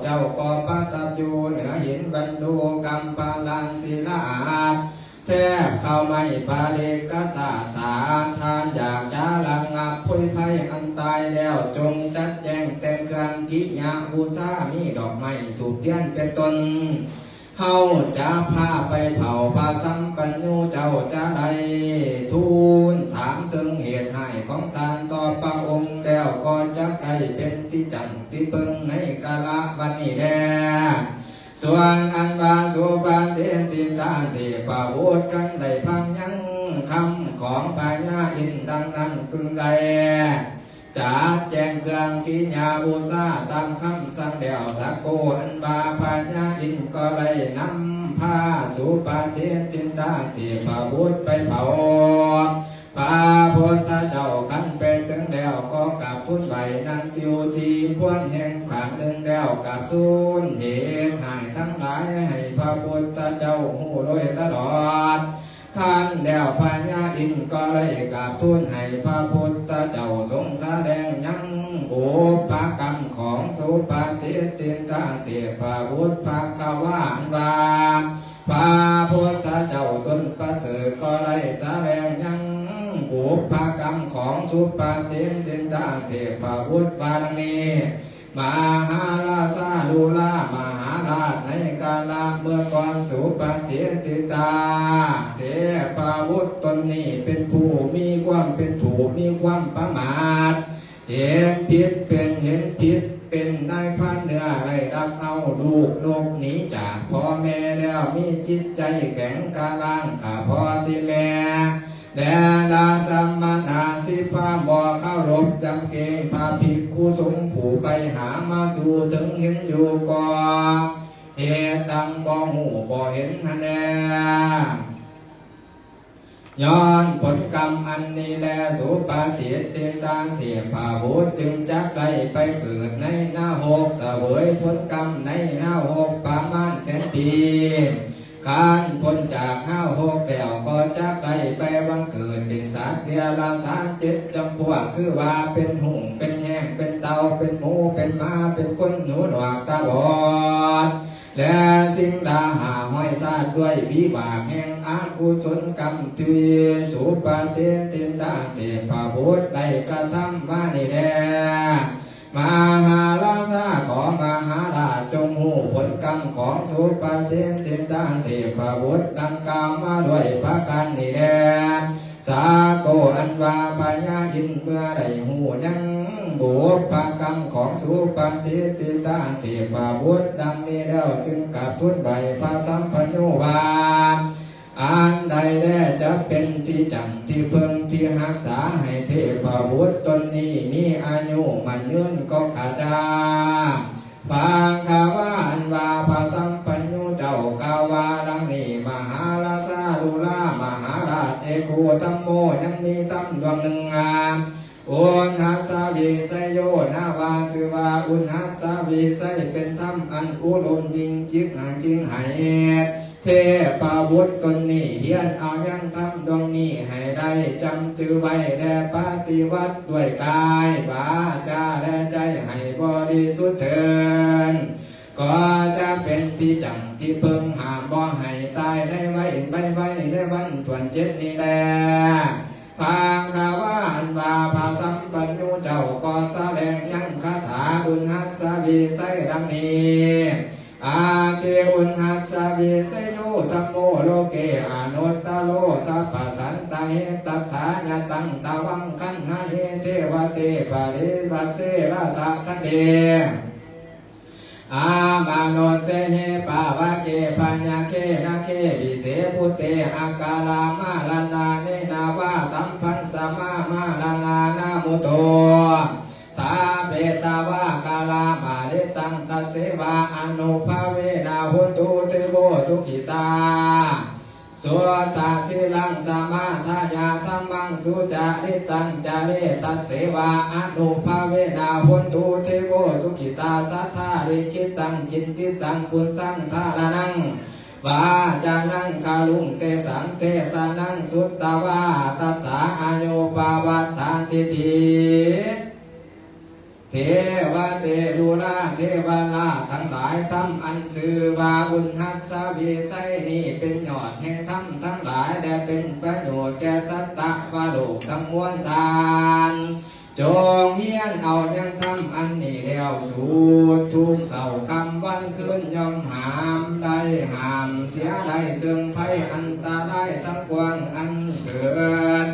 ເຈົ້າກໍປະທັບຢູ່ເໜືອຫີນບັນດູກຳພະລານສິລາດ ແທບເຂົ້າໄມ້ປະລິກກະສາດ ຖ້າທ່ານຢາກຈະລະງັບໂພຍໄພອັນຕາຍແລ້ວ ຈົ່ງຈັດແຈງແຕ່ງເຄື່ອງກິຍາບູຊາ ມີດອກໄມ້ ທູບທຽນເປັນຕົ້ນ ເຮົາຈະພາໄປເຝົ້າພະສຳປັນຍູ ເຈົ້າຈະໄດ້ທູນຖາມເຖິງເຫດຮ້າຍຂອງທ່ານຕໍ່ພະອົງແລ້ວ ກໍຈັກໄດ້ເປັນທີ່ຈັ້ງທີ່ເພິ່ງໃນກາລະບັດນີ້ແລ. ສ່ວນອັນວ່າສຸປະຕິດທິຕາເທບພະບຸດ ຄັນໄດ້ຟັງຍັງຄຳຂອງພະຍາອິນດັ່ງນັ້ນ ຈຶ່ງໄດ້ຈັດແຈງເຄື່ອງກິຍາບູຊາຕາມຄຳສັ່ງແລ້ວ ສາໂກ ອັນວ່າພະຍາອິນກໍໄດ້ນຳພາສຸປະຕິດທິຕາເທບພະບຸດໄປເຝົ້າ ພະພຸດທະເຈົ້າ ຄັນໄປເຖິງແລ້ວກໍກາບທູນໄຫວ້ນັ່ງຢູ່ທີ່ຄວນແຫ່ງຂ້າງໜຶ່ງແລ້ວ ກາບທູນເຫດຮ້າຍທັງຫຼາຍໃຫ້ພະພຸດທະເຈົ້າຮູ້ໂດຍຕະຫຼອດ. ຄັນແລ້ວພະຍາອິນກໍໄດ້ກາບທູນໃຫ້ພະພຸດທະເຈົ້າຊົງສະແດງຍັງບຸບພະກຳຂອງສຸປະຕິດທິຕາເທບພະບຸດ ພະຄະວາອັນວ່າ ພະພຸດທະເຈົ້າຕົນປະເສີດກໍໄດ້ສະແດງຍັງບຸບພະກຳຂອງສຸປະຕິດທິຕາເທບພະບຸດວ່າດັ່ງນີ້ ມະຫາລາຊາລຸລາມະຫາລາດ ໃນກາລະເມື່ອກ່ອນ ສຸປະຕິດທິຕາເທບພະບຸດຕົນນີ້ເປັນຜູ້ມີຄວາມເປັນທຸກ ມີຄວາມປະໝາດ ເຫັນຜິດເປັນ ເຫັນຜິດເປັນນາຍພານເໜືອ ໄດ້ລັກເອົາລູກນົກໜີຈາກພໍ່ແມ່ແລ້ວ ມີຈິດໃຈແຂງກະຮ້າງຂ້າພໍ່ທີ່ແມ່ ແລະລາສະມະນະ ສິພາບໍ່ເຄົາລົບຈຳເກງ ພະພິກຂຸສົງຜູ້ໄປຫາມາສູ່ເຖິງເຫັນຢູ່ກໍ ເຫດດັ່ງບໍ່ຮູ້ບໍ່ເຫັນຫັ້ນແລ. ຍ້ອນຜົນກຳອັນນີ້ແລ ສຸປະຕິດທິນນະເທບພະບຸດ ຈຶ່ງຈັກໄດ້ໄປເກີດໃນນະຮົກ ສະເຫວີຍຜົນກຳໃນນະຮົກປະມານແສນປີ. ຄັນພົ້ນຈາກນະຮົກແລ້ວ ກໍຈັກໄດ້ໄປບັງເກີດເປັນສັດເດຍລະສານເຈັດຈຳພວກ ຄືວ່າເປັນຮຸ່ງ ເປັນແຮງ ເປັນເຕົ່າ ເປັນໝູ ເປັນໝາ ເປັນຄົນຫູໜວກຕາບອດ ແລະ ສິ່ງດາຫ້າຮ້ອຍຊາດ ດ້ວຍວິບາກແຫ່ງອະກຸສົນກຳ ທີ່ສຸປະຕິດທິນນະເທບພະບຸດໄດ້ກະທຳມານີ້ແລ. ມະຫາລາຊາ ຂໍມະຫາລາຊຈົ່ງຮູ້ຜົນກຳຂອງສຸປະຕິດທິນນະເທບພະບຸດດັ່ງກ່າວມາດ້ວຍປະການນີ້ແລ. ສາໂກ ອັນວ່າພະຍາອິນເມື່ອໄດ້ຮູ້ຍັງບຸບພະກຳຂອງສຸປະຕິດທິນນະເທບພະບຸດດັ່ງນີ້ແລ້ວ ຈຶ່ງກາບທູນໄຫວ້ພະສຳພັນຍູວ່າ ອັນໃດແລຈະເປັນທີ່ຈັງທີ່ເພິ່ງທີ່ຮັກສາໃຫ້ເທບພະບຸດຕົນນີ້ມີອາຍຸໝັ້ນຍືນກໍຂ້າພະເຈົ້າ. ຟັງຄາວາອັນວ່າພະສຳພັນຍູເຈົ້າກ່າວວ່າດັ່ງນີ້ ມະຫາລາຊາ ດູລາມະຫາລາດ ເອໂກ ທຳໂມ ຍັງມີທຳດວງໜຶ່ງ ອາ ອຸນຫັດສະວິໄຊໂຍ ນາວ່າຊື່ວ່າອຸນຫັດສະວິໄຊ ເປັນທຳອັນອຸດົມຍິ່ງຈິກຫາງຈິງໃຫ້ ເທບພະບຸດຕົນນີ້ ຮຽນເອົາຍັງທຳດວງນີ້ໃຫ້ໄດ້ຈຳຈື່ໄວ້ ແລະ ປະຕິບັດດ້ວຍກາຍ ວາຈາ ແລະ ໃຈໃຫ້ບໍລິສຸດເທີນ ກໍຈະເປັນທີ່ຈັງທີ່ເພິ່ງ ຫ້າມບໍ່ໃຫ້ຕາຍໃນໄວໃນວັນຖ້ວນເຈັດນີ້ແລ. ພັງຄະວາອັນວ່າພະສຳພັນຍູເຈົ້າກໍສະແດງຍັງຄາຖາອຸນຫັດສະວິໄຊດັ່ງນີ້ ອາທິອຸນຫັດສະວິໄຊໂຍ ທຳໂມ ໂລເກ ອະນຸດຕະໂລ ສັບພະສັນຕະເຫ ຕັດຖາຍະຕັງ ຕະວັງຄັນຫະເຫ ເທວະເຕ ປະລິວັດເຊ ລາຊາທັນເດ ອາມະນຸດເສເຫ ປະວະເກ ພະຍາເຄ ນາເຄ ວິເສ ພູເຕ ອາກາລາ ມະລະນາ ເນນະວາ ສຳພັນສະມາ ມະລະນາ ນາມຸໂຕ ທາເປຕະວາ ກາລາມະລິຕັງ ຕັດເສວາ ອະນຸພາເວນະ ໂຫຕຸ ເທໂວ ສຸຂິຕາ ສຸດທະສີລັງ ສະມາທາຍາ ທຳມັງ ສຸຈະລິຕັງ ຈະເຣ ຕັດເສວາ ອະນຸພາເວນະ ໂຫຕຸ ເທໂວ ສຸຂິຕາ ສັດທາລິຂິຕັງ ຈິນຕິຕັງ ປຸນສັງ ທາລະນັງ ວາຈານັງ ຄາລຸງ ເຕສັງ ເທສະນັງ ສຸດຕະວາ ຕັດສາ ອາຍຸປະວັດຖານທິຕິ ເທວະເຕ ດູລາເທວະລາດທັງຫຼາຍ ທຳອັນຊື່ວ່າອຸນຫັດສະວິໄຊນີ້ ເປັນຍອດແຫ່ງທຳທັງຫຼາຍ ແລະ ເປັນປະໂຫຍດແກ່ສັດຕະວະໂລກທັງມວນທ່ານ ຈົ່ງຮຽນເອົາຍັງທຳອັນນີ້ແລ້ວ ສູດທຸກເຊົ້າຄ່ຳວັນຄືນ ຍ່ອມຫາມໄດ້ ຫ້າມເສຍໄດ້ ເຊິ່ງໄພອັນຕະລາຍທັງປວງອັນເກີດ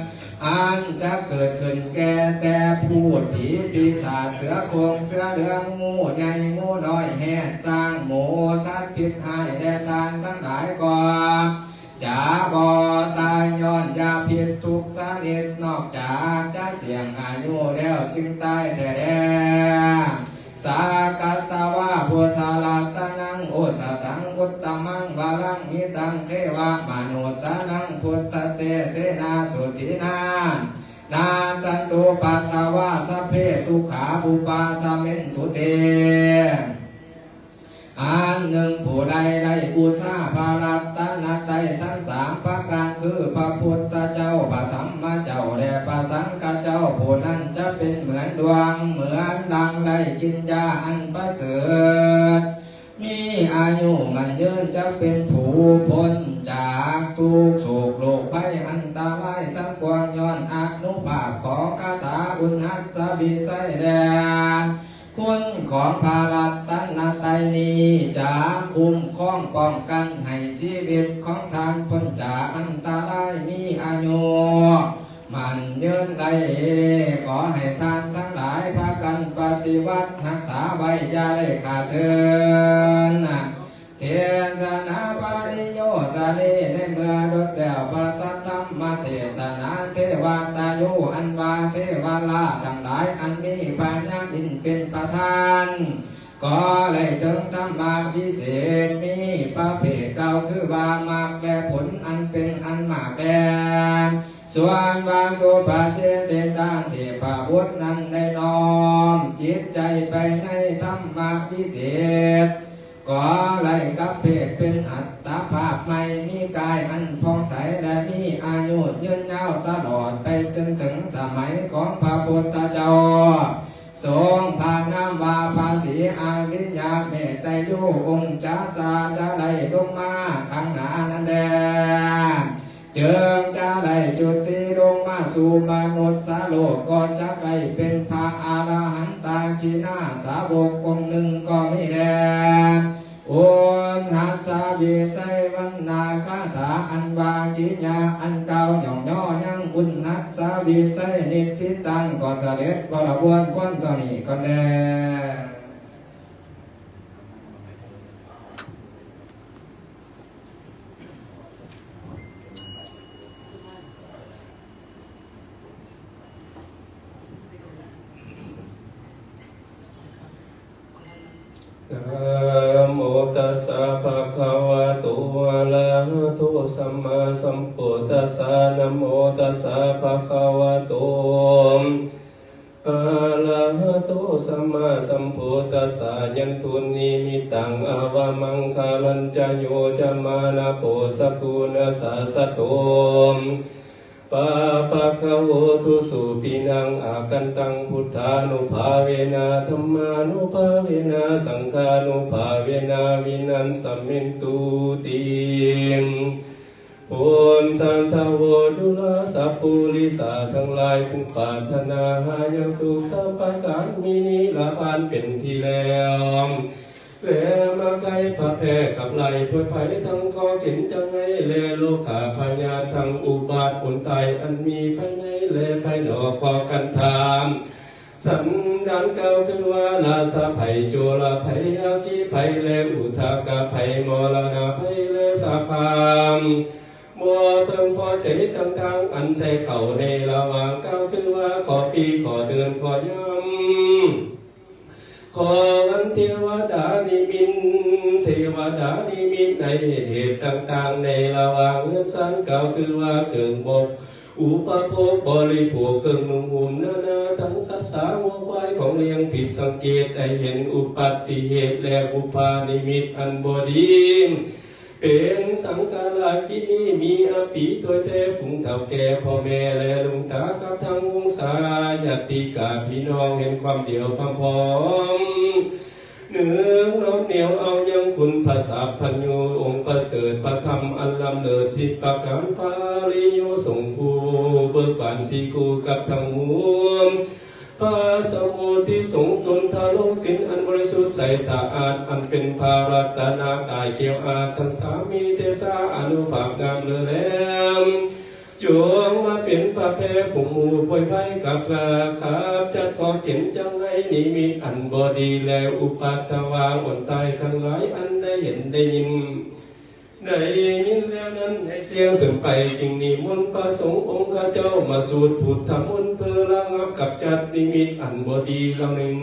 ອັນຈະເກີດຂຶ້ນແກ່ແຕ່ພູດ ຜີ ປີສາດ ເສືອໂຄ່ງ ເສືອເຫຼືອງ ງູໃຫຍ່ ງູນ້ອຍ ແຮດ ຊ້າງ ໝູ ສັດພິດຮ້າຍ ແລະ ທ່ານທັງຫຼາຍກໍຈະບໍ່ຕາຍຍ້ອນຢາພິດທຸກຊະນິດ ນອກຈາກຈະສ່ຽງອາຍຸແລ້ວຈຶ່ງຕາຍແທ້ແລ. ສາກະຕະວາ ພຸດທະລັດຕະນັງ ໂອສະຖັງ ອຸດຕະມັງ ວະລັງ ຫິຕັງ ເທວະມະນຸດສານັງ ພຸດທະເຕເສນາ ສຸທິນາ ນາສັນຕຸ ປັດຖະວາ ສັບເພ ທຸກຂາ ອຸປາສະມິນຕຸເຕ. ອັນໜຶ່ງ ຜູ້ໃດໄດ້ບູຊາພະລັດຕະນະໄຕທັງສາມປະການ ຄື ພະພຸດທະເຈົ້າ ພະທຳມະເຈົ້າ ແລະ ພະສັງຄະເຈົ້າ ຜູ້ນັ້ນຈະເປັນເໝືອນດວງ ເໝືອນດັ່ງໄດ້ກິນຢາອັນປະເສີດ ມີອາຍຸໝັ້ນຍືນ ຈະເປັນຜູ້ພົ້ນຈາກທຸກໂສກໂລກໄພອັນຕະລາຍທັງປວງ ຍ້ອນອານຸພາບຂອງຄາຖາອຸນຫັດສະວິໄຊ ແລະ ຄຸນຂອງພະລັດຕະນະໄຕນີ້ ຈະຄຸ້ມຄອງປ້ອງກັນໃຫ້ຊີວິດຂອງທ່ານພົ້ນຈາກອັນຕະລາຍ ມີອາຍຸໝັ້ນຍືນໄດ້. ຂໍໃຫ້ທ່ານທັງຫຼາຍພາກັນປະຕິບັດຮັກສາໄວ້ ຢ່າໄດ້ຂາດເຂີນ. ເທສະນາປະລິໂຍສະເນ ໃນເມື່ອຈົບແລ້ວພະສັດທຳ ມະເທສະໜາເທວະຕາໂຍ ອັນວ່າເທວະລາດທັງຫຼາຍ ອັນມີພະຍາອິນເປັນປະທານ ກໍໄດ້ເຖິງທຳມະວິເສດ ມີປະເພດເກົ້າ ຄືວ່າມັກແລະຜົນອັນເປັນອັນມາກແລ ສ່ວນວ່າສຸປະເຈເຕຕາ ເທບະບຸດນັ້ນໄດ້ນ້ອມຈິດໃຈໄປໃນທຳມະວິເສດ ກໍໄດ້ກັບເພດເປັນອັດຕະພາບໃໝ່ ມີກາຍອັນຜ່ອງໃສ ແລະ ມີອາຍຸຍືນຍາວຕະຫຼອດໄປຈົນເຖິງສະໄໝຂອງພະພຸດທະເຈົ້າ ຊົງພະນາມວ່າພະສີອະລິຍະເມດຕະໂຍ ອົງຈາສາຈະໄດ້ລົງມາຂ້າງໜ້ານັ້ນແລ ຈຶ່ງຈະໄດ້ຈຸຕິລົງມາສູ່ມະນຸດສະໂລກ ກໍຈະໄດ້ເປັນພະອະລະຫັນຕາຄີນາສາວົກອົງໜຶ່ງກໍມີແດ່. ອຸນຫັດສະວິໄສວັນນາຄາຖາ ອັນວ່າກິລິຍາອັນກ່າວຍ້ອງຍໍຍັງອຸນຫັດສະວິໄສນິດທິຕັງ ກໍສະເດັດບໍລະບວນຄວນເທົ່ານີ້ກ່ອນແດ່. ນະໂມຕັດສະ ພະຄະວະໂຕ ອະລະຫະໂຕ ສຳມາສຳພຸດທັດສະ ນະໂມຕັດສະ ພະຄະວະໂຕ ອະລະຫະໂຕ ສຳມາສຳພຸດທັດສະ ຍັນຕຸນິມິດຕັງ ອະວະມັງຄະລັນຈະ ໂຍຈະມານະໂພ ສັກກຸນະສາສະໂຕ ປະປະຄະໂຫ ທຸສຸປິນັງ ອາຄັນຕັງ ພຸດທານຸພາເວນະ ທຳມານຸພາເວນະ ສັງຄານຸພາເວນະ ວິນັນສະເມນຕຸຕິ ໂພນສັນທະໂວ ຈຸລາສະປູລິສາທັງຫຼາຍ ຜູ້ປາດຖະໜາຫາຍັງສຸກສາມປະການ ມີນິລະພານເປັນທີ່ແລ້ວ ແລະ ມາໄຄພະແພຂັບໄລ່ພວດໄພທັງຂໍ້ເຂັນຈັງໄຫ້ ແລະ ໂລຄາພະຍາດທັງອຸບາດອົນຕາຍ ອັນມີພາຍໃນ ແລະ ພາຍນອກ ຂໍຄັນທາ ສັນດານເກົ່າຄືວ່າ ລາຊະໄພ ໂຈລະໄພ ອັກຄີໄພ ແລະ ອຸທະກະໄພ ມໍລະນະໄພ ແລະ ສາພາມ ບໍ່ເພິ່ງພໍໃຈຕ່າງໆ ອັນໃສ່ເຂົ້າໃນລະຫວ່າງກ່າວຄືວ່າ ຂໍປີ ຂໍເດືອນ ຂໍຍາມ ຂໍວັນ ເທວະດານິມິດ ເທວະດານິມິດໃນເຫດຕ່າງໆ ໃນລະຫວ່າງເຮືອນຊານ ກ່າວຄືວ່າເຄື່ອງບໍ ອຸປະໂພກບໍລິໂພກ ເຄື່ອງນຸ່ງຫົ່ມນານາ ທັງສັດສາງົວຄວາຍ ຂອງລ້ຽງ ຜິດສັງເກດ ໄດ້ເຫັນອຸປັດຕິເຫດ ແລະ ບຸບພານິມິດອັນບໍ່ດີ ເປັນສັງກາລະກິດນີ້ ມີອາປີໂຕຍແທ້ ຝູງເຖົ້າແກ່ ພໍ່ແມ່ ແລະ ລຸງຕາ ກັບທັງວົງສາຍາດຕິກາພີ່ນ້ອງ ເຫັນຄວາມດຽວພາມພ້ອມ ນຶກນ້ອມໜຽວເອົາຍັງຄຸນພະສັບພັນຍູ ອົງປະເສີດພະທຳອັນລ້ຳເລີດສິບປະການ ພະອະລິໂຍສົງຜູ້ເບີກບານສີ່ຄູ່ກັບທັງໝູ່ ພະສະໂມທິສົງ ຕົນທາລົງສິນອັນບໍລິສຸດໃສສະອາດ ອັນເປັນພະລັດຕະນະກາຍແກ້ວອາດທັງສາມ ມີເຕຊະອານຸພາບງາມເລີດແຫຼມ ຈົ່ງມາເປັນພະແພຜູ້ໝູ່ພວຍໄພກັບຂ້າ ຂັບຈັດຂໍເຂັນຈັງໄຫ້ນິມິດອັນບໍ່ດີ ແລະ ອຸປັດຕະວາອົນຕາຍທັງຫຼາຍ ອັນໄດ້ເຫັນໄດ້ຍິນ ໄດ້ຍິນແລ້ວນັ້ນ ໃຫ້ສຽງສູນໄປ ຈຶ່ງນິມົນພະສົງອົງຄະເຈົ້າ ມາສູດພຸດທະມົນ ເພື່ອລະງັບກຳຈັດນິມິດອັນບໍ່ດີເຫຼົ່ານັ້ນ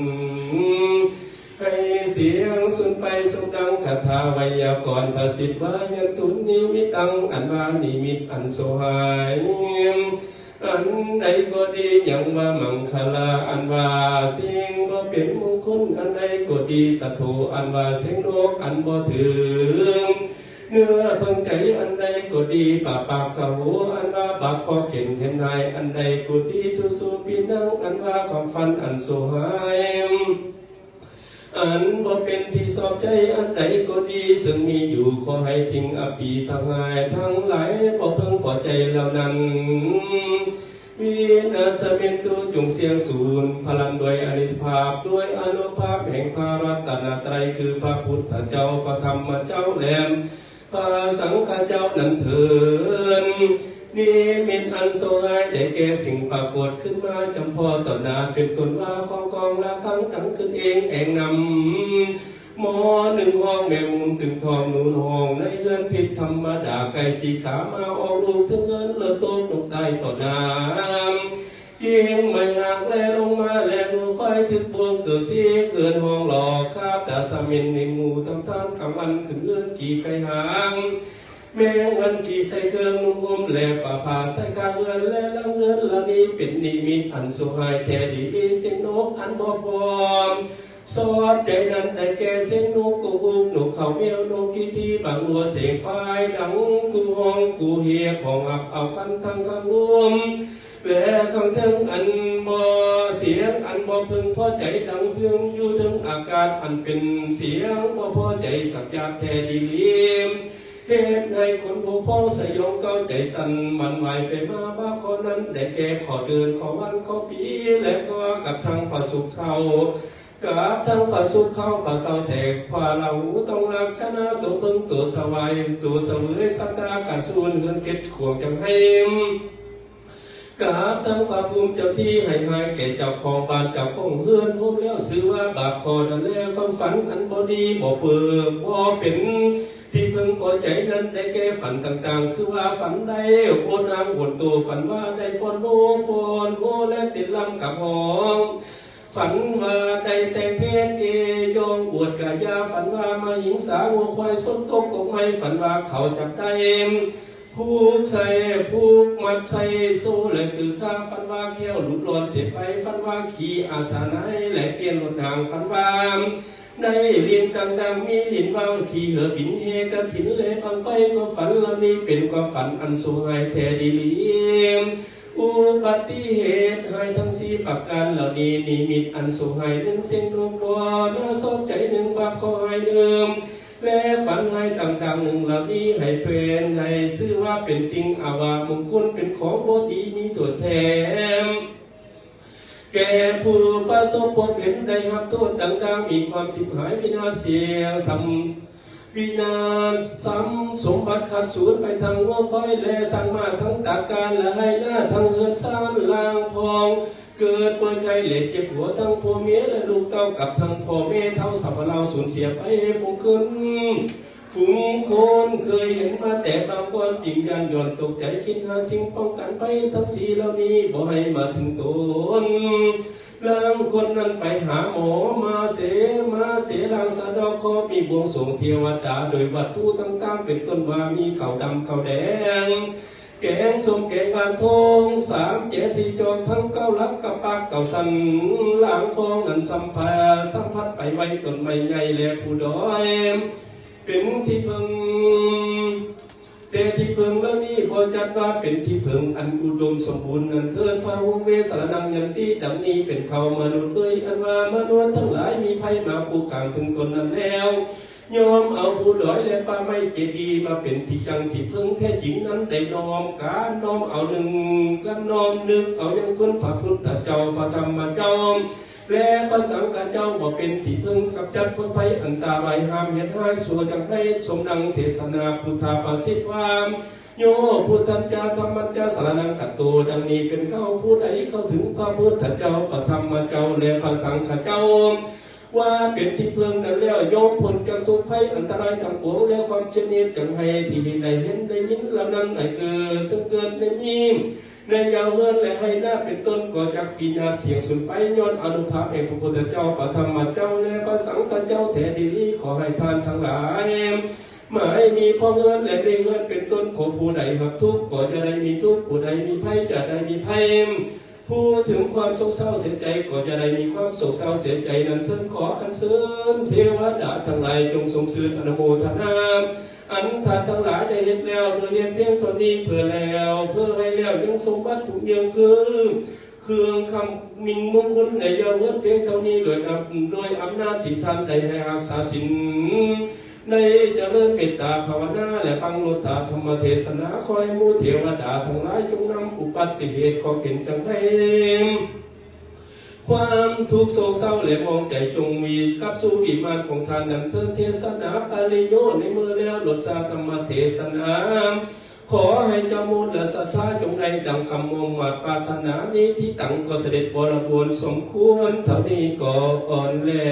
ໃຫ້ສຽງສູນໄປສົມດັ່ງຄາຖາໄວຍາກອນພະສິດວ່າ ຍັນຕຸນິມິດຕັງ ອັນວ່ານິມິດອັນຊົ່ວຮ້າຍ ອັນໃດກໍດີ ຍັງວ່າມັງຄະລາ ອັນວ່າສິ່ງບໍ່ເປັນມົງຄຸນ ອັນໃດກໍດີ ສັດໂທ ອັນວ່າເສັງໂລກອັນບໍ່ເຖິງເນື້ອເພິ່ງໃຈ ອັນໃດກໍດີ ປາປາກະໂຫ ອັນວ່າບາບຂໍ້ເຂັນເຫັນຫາຍ ອັນໃດກໍດີ ທຸສຸປິນັງ ອັນວ່າຄວາມຝັນອັນຊົ່ວຮ້າຍ ອັນບໍ່ເປັນທີ່ຊອບໃຈ ອັນໃດກໍດີ ເຊິ່ງມີຢູ່ ຂໍໃຫ້ສິ່ງອະປີທັງຮ້າຍທັງຫຼາຍ ບໍ່ເພິ່ງພໍໃຈເຫຼົ່ານັ້ນ ວິນາສະເມນຕຸ ຈົ່ງສຽງສູນພະລັນດ້ວຍອານຸພາບ ດ້ວຍອານຸພາບແຫ່ງພະລັດຕະນະໄຕ ຄືພະພຸດທະເຈົ້າ ພະທຳມະເຈົ້າ ແລະ ພະສັງຄະເຈົ້ານັ້ນເທີນ ນິມິດອັນຊົ່ວຮ້າຍໄດ້ແກ່ສິ່ງປາກົດຂຶ້ນມາຈຳເພາະຕໍ່ໜ້າ ເປັນຕົ້ນວ່າຂອງກອງລະຄັງດັງຂຶ້ນເອງແອງນຳ ໝໍໜຶ່ງຮ້ອງແມງມຸມຕຶງທ້ອງໜູນຮ້ອງໃນເຮືອນຜິດທຳມະດາ ໄກ່ສີຂາມາອອກລູກເທິງເຮືອນ ເລີດຕົກລົງຕາຍຕໍ່ໜ້າ ກິ່ງໄມ້ຫັກແລລົງມາແລໜູຄວາຍຖືກບ່ວງເກີບສີເກີນຫ້ອງຫຼອກຄາບຕາສະເໝັນໃນໝູ່ຕຳທານກາງວັນຂຶ້ນເຮືອນກີ່ໄກ່ຫາງ ແມງວັນກີ່ໃສ່ເຄື່ອງນຸ່ງຫົ່ມແລຝາຜ້າໃສ່ຄາເຮືອນແລຫຼັງເຮືອນລະນີ້ເປັນນິມິດອັນໂຊກຮ້າຍແທ້ດີຫຼີ ເສຍງນົກອັນບໍ່ພ້ອມ ຊອບໃຈນັ້ນໄດ້ແກ່ເສຍງນົກກຸກຮຸກ ນົກເຂົາແມວ ນົກກີ່ທີບາງຫົວ ເສຍງຝາຍດັງກູຮ້ອງກູຮຽກ ຮ້ອງຮັບເອົາກັນທັງຂ້າງລຸ່ມ ແລະຂ້າງເທິງອັນບໍ່ ສຽງອັນບໍ່ເພິ່ງພໍໃຈດັງຮຶມຢູ່ເທິງອາກາດ ອັນເປັນສຽງບໍ່ພໍໃຈສັກຢາກແທ້ດີຫຼີ ເຮັດໃຫ້ຄົນໂພພອງສະຫຍອງເກົ້າໃຈສັ່ນຫວັ່ນໄຫວໄປມາ ບາບຂໍ້ນັ້ນໄດ້ແກ່ຂໍ້ເດືອນ ຂໍ້ວັນ ຂໍ້ປີ ແລະກໍກັບທັງປະສຸກເຂົ້າ ກັບທັງປະສຸກເຂົ້າປະເຊົາແສກ ພະລາຫູຕ້ອງລັກຄະນາ ໂຕເພິ່ງໂຕສະຫວາຍ ໂຕສະເຫວີຍສັດຕາກະສູນເຮືອນເຂດຂວງຈັງໄຫ້ ກະທັງພະພູມເຈົ້າທີ່ໃຫ້ຮ້າຍແກ່ເຈົ້າຂອງບ້ານເຈົ້າຂອງເຮືອນໂຮມແລ້ວ ຊື່ວ່າບາບຂໍ້ນັ້ນແລ ຄວາມຝັນອັນບໍ່ດີບໍ່ເປີ ບໍ່ເປັນທີ່ເພິ່ງພໍໃຈນັ້ນໄດ້ແກ່ຝັນຕ່າງໆ ຄືວ່າຝັນໄດ້ໂອນອາງໂອນໂຕ ຝັນວ່າໄດ້ຟ້ອນໂຮຟ້ອນໂຮ ແລະເຕັ້ນລຳກັບຮ້ອງ ຝັນວ່າໄດ້ແຕ່ງເພດເອຢອງອວດກາຍາ ຝັນວ່າມະຫິງສາງົວຄວາຍຊົນຕົກກົກໄມ້ ຝັນວ່າເຂົາຈັບໄດ້ ຜູກໃສ່ຜູກມັດໃສ່ໂສ້ ແລະຄືຂ້າ ຝັນວ່າແຂ້ວຫຼຸດລອດເສຍໄປ ຝັນວ່າຂີ່ອາສາໄນ ແລະປ່ຽນລົດນາງ ຝັນວ່າໄດ້ຫຼິ້ນຕ່າງໆ ມີຫຼິ້ນວ່າວ ຂີ່ເຮືອບິນ ແຫ່ກະຖິນ ແລະບັ້ງໄຟ ຄວາມຝັນເຫຼົ່ານີ້ເປັນຄວາມຝັນອັນໂຊກຮ້າຍແທ້ດີຫຼີ ອຸບັດຕິເຫດຮ້າຍທັງສີ່ປະການເຫຼົ່ານີ້ ນິມິດອັນໂຊກຮ້າຍໜຶ່ງ ເສັງນົກບໍ່ໜ້າຊອບໃຈໜຶ່ງ ບາບເຄາະຮ້າຍໜຶ່ງ ແລະຝັນຮ້າຍຕ່າງໆໜຶ່ງເຫຼົ່ານີ້ ໃຫ້ເປັນ ໃຫ້ຊື່ວ່າເປັນສິ່ງອະວະມຸງຄຸນ ເປັນຂອງບໍ່ດີມີຕົວແທນ ແກ່ຜູ້ປະສົບພົບເຫັນໄດ້ຮັບໂທດຕ່າງໆ ມີຄວາມສິບຫາຍວິນາດສຽງ ສຳ ວິນາດ ຊຳສົມບັດຂາດສູນໄປທັງງົວຄວາຍ ແລະຊ້າງມ້າ ທັງຕາການ ແລະໄຮ່ນາ ທັງເຮືອນຊານລ່າງພອງ ເກີດປ່ວຍໄຂ້ ແລະເຈັບຫົວ ທັງຜົວເມຍ ແລະລູກເຕົ້າ ກັບທັງພໍ່ແມ່ເຖົ້າຊາວລາວ ສູນເສຍໄປຝູງຄົນ ຝູງຄົນເຄີຍເຫັນມາແຕ່ບາງກ່ອນ ຈຶ່ງຢ້ານຢອນຕົກໃຈ ຄິດຫາສິ່ງປ້ອງກັນໄພທັງສີ່ເຫຼົ່ານີ້ ບໍ່ໃຫ້ມາເຖິງຕົນ ລາງຄົນນັ້ນໄປຫາໝໍ ມາເສ ມາເສລ້າງສະເດາະເຄາະ ມີບວງສວງເທວະດາ ໂດຍວັດຖຸຕ່າງໆ ເປັນຕົ້ນວ່າມີເຂົ້າດຳເຂົ້າແດງ ແກງສົ້ມແກງຫວານ ທອງສາມແຈສີ່ຈອກ ທັງເກົ້າຫຼັກກັບປາກເກົ້າຊັ້ນ ລາງພອງນັ້ນສຳພາ ສຳຜັດໄປໄວ ຕົ້ນໄມ້ໃຫຍ່ແລະພູດອຍ ເປັນທີ່ເພິ່ງ ແຕ່ທີ່ເພິ່ງເຫຼົ່ານີ້ບໍ່ຈັດວ່າເປັນທີ່ເພິ່ງອັນອຸດົມສົມບູນນັ້ນເທີດ ພະຫຸງເວສະລະນັງຍັນຕິ ດັ່ງນີ້ເປັນເຂົາມະນຸດເອີຍ ອັນວ່າມະນຸດທັງຫຼາຍມີໄພມາຄຸກຄາມເຖິງຕົນນັ້ນແລ້ວ ຍ່ອມເອົາພູດອຍ ແລະປ່າໄມ້ເຈດີ ມາເປັນທີ່ຈັງທີ່ເພິ່ງແທ້ຈິງນັ້ນ ໄດ້ນ້ອມການນ້ອມເອົາໜຶ່ງ ການນ້ອມນຶກເອົາຍັງຄຸນພະພຸດທະເຈົ້າ ພະທຳມະເຈົ້າ ແລະພະສັງຄະເຈົ້າ ມາເປັນທີ່ເພິ່ງກຳຈັດຜົນໄພອັນຕະລາຍ ຫ້າມເຫດຮ້າຍຊົ່ວຈັ່ງໃດ ສົມດັ່ງເທສະນາພຸດທະພາສິດວ່າ ໂຍ ພຸດທັນຈາ ທຳມັນຈາ ສະລະນັງຄັນໂຕ ດັ່ງນີ້ເປັນເຂົາ ຜູ້ໃດເຂົ້າເຖິງພະພຸດທະເຈົ້າ ພະທຳມະເຈົ້າ ແລະພະສັງຄະເຈົ້າ ວ່າເປັນທີ່ເພິ່ງນັ້ນແລ້ວ ຍ່ອມພົ້ນຈາກທຸກໄພອັນຕະລາຍທັງປວງ ແລະຄວາມເສຍດເໜັດຈັງໃຫ້ທີ່ໄດ້ເຫັນໄດ້ຍິນເຫຼົ່ານັ້ນໃຫ້ເກີດ ເຊິ່ງເກີດໃນມີ ໃນຍາມເຮືອນ ແລະໄຮ່ນາເປັນຕົ້ນ ກໍຈັກພິນາດສຽງສູນໄປ ຍ້ອນອານຸພາບແຫ່ງພະພຸດທະເຈົ້າ ພະທຳມະເຈົ້າ ແລະພະສັງຄະເຈົ້າແທ້ດີຫຼີ ຂໍໃຫ້ທ່ານທັງຫຼາຍ ໝາຍມີພໍ່ເຮືອນ ແລະແມ່ເຮືອນເປັນຕົ້ນ ຂໍຜູ້ໃດຮັບທຸກ ກໍຈະໄດ້ມີທຸກ ຜູ້ໃດມີໄພ ຈະໄດ້ມີໄພ ຜູ້ເຖິງຄວາມໂສກເສົ້າເສຍໃຈ ກໍຈະໄດ້ມີຄວາມໂສກເສົ້າເສຍໃຈນັ້ນເທີນ ຂໍອັນເຊີນເທວະດາທັງຫຼາຍ ຈົ່ງຊົມຊື່ນອະນຸໂມທະນາ ອັນທ່ານທັງຫຼາຍໄດ້ເຮັດແລ້ວ ໂດຍເຮັດພຽງເທົ່ານີ້ ເພື່ອແລ້ວ ເພື່ອໃຫ້ແລ້ວຍັງສົມບັດທຸກຢ່າງຄື ເຄື່ອງຄຳມິ່ງມຸງຄຸນໃນຍາມເຮືອນພຽງເທົ່ານີ້ ໂດຍອຳ ໂດຍອຳນາດທີ່ທ່ານໄດ້ໃຫ້ຮັກສາສິນ ໄດ້ຈະເລີນເມດຕາພາວະນາ ແລະຟັງໂລດຕາທຳມະເທສະນາ ຂໍໃຫ້ໝູ່ເທວະດາທັງຫຼາຍ ຈົ່ງນຳອຸບັດຕິເຫດ ເຄາະເຂັນຈັ່ງໃດ ຄວາມທຸກໂສກເສົ້າ ແລະໝອງໃຈ ຈົ່ງມີກັບສູ່ວິມານຂອງທ່ານນັ້ນເທີນ ເທສະນາປະລິໂຍ ໃນເມື່ອແລ້ວໂລດສາທຳມະເທສະນາ ຂໍໃຫ້ເຈົ້າໝູ່ລະສັດທາ ຈົ່ງໄດ້ດັ່ງຄຳມຸ່ງມາດປາດຖະໜາ ນິທິຕັງກໍສະເດັດບໍລະບູນ ສົມຄວນເທົ່ານີ້ກ່ອນ ແລະ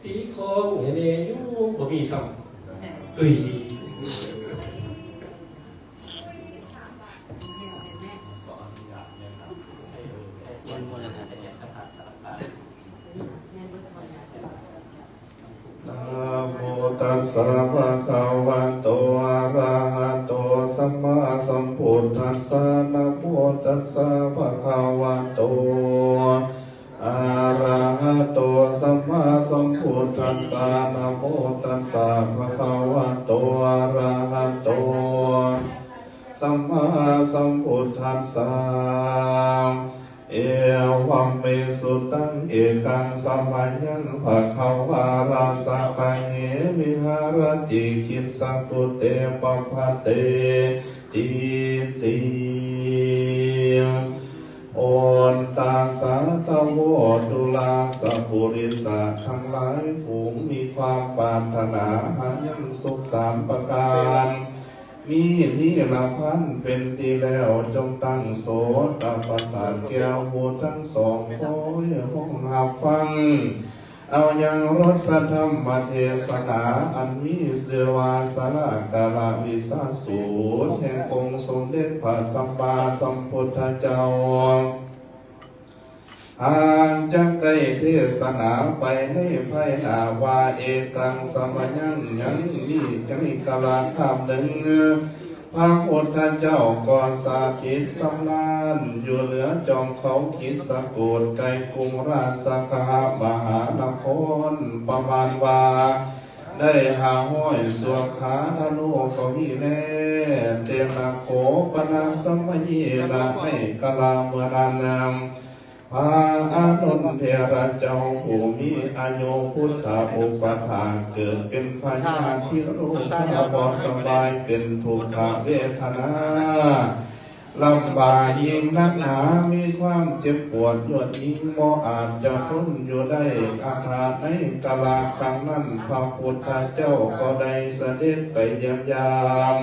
ຕີຂອງໃຫ້ແດ່ຢູ່ ບໍ່ມີຊ້ຳ. ເອີຍ ນະໂມຕັດສະ ພະຄະວະໂຕ ອະຣະຫະໂຕ ສຳມາສຳພຸດທັດສະ. ນະໂມຕັດສະ ພະຄະວະໂຕ ອະຣະຫະໂຕ ສຳມາສຳພຸດທັດສະ. ນະໂມຕັດສະ ພະຄະວະໂຕ ອະຣະຫະໂຕ ສຳມາສຳພຸດທັດສະ. ເອວັມເມສຸຕັງ ເອກັງສະມະຍັງ ພະຄະວາລາສະກະເຫ ວິຫາຣະຕິ ກິດສະກຸເຕ ປະພະເຕ ຕີຕິ. ໂອນຕັດສະ ທະໂວ ຕຸລາສະ ປຸລິສະທັງຫຼາຍ ຜູ້ມີຄວາມປາດຖະໜາຫາຍັງສຸກສາມປະການ ມີນິລະພັນເປັນທີ່ແລ້ວ ຈົ່ງຕັ້ງໂສຕະປະສາດແກ້ວຫູທັງສອງ ຄອຍຮອງຮັບຟັງ ເອົາຍັງລົດສະທຳມະເທສະໜາ ອັນມີຊື່ວ່າ ສາລາກາລະວິສາສູດ ແຫ່ງອົງສົມເດັດພະສຳມາສຳພຸດທະເຈົ້າ. ຫາກຈັກໄດ້ເທສະໜາໄປໃນພາຍໜ້າວ່າ ເອກັງສະມະຍັງ ຍັງມີໃນກາລະຄາບໜຶ່ງ ພະພຸດທະເຈົ້າກໍສະຖິດສຳລານຢູ່ເໜືອຈອມເຂົາກິດສະກູດ ໃກ້ກຸງລາຊະຄະຫະມະຫານະຄອນ ປະມານວ່າໄດ້ຫ້າຮ້ອຍຊົ່ວຄານະໂນກໍມີແລ. ເຕນະໂຄປະນະສະມະເຍນະ ໃນກາລະເມື່ອນັ້ນ ພະອານົນເຖລະເຈົ້າຜູ້ມີອາຍຸ ພຸດທະອຸປະຖາກ ເກີດເປັນພະຍາທິໂຣຄາ ບໍ່ສະບາຍ ເປັນທຸກຂະເວທະນາ ລຳບາກຍິ່ງໜັກໜາ ມີຄວາມເຈັບປວດຍວດຍິງ ບໍ່ອາດຈະທົນຢູ່ໄດ້. ອັດຖະໃນກາລະຄັ້ງນັ້ນ ພະພຸດທະເຈົ້າກໍໄດ້ສະເດັດໄປຢ້ຽມຢາມ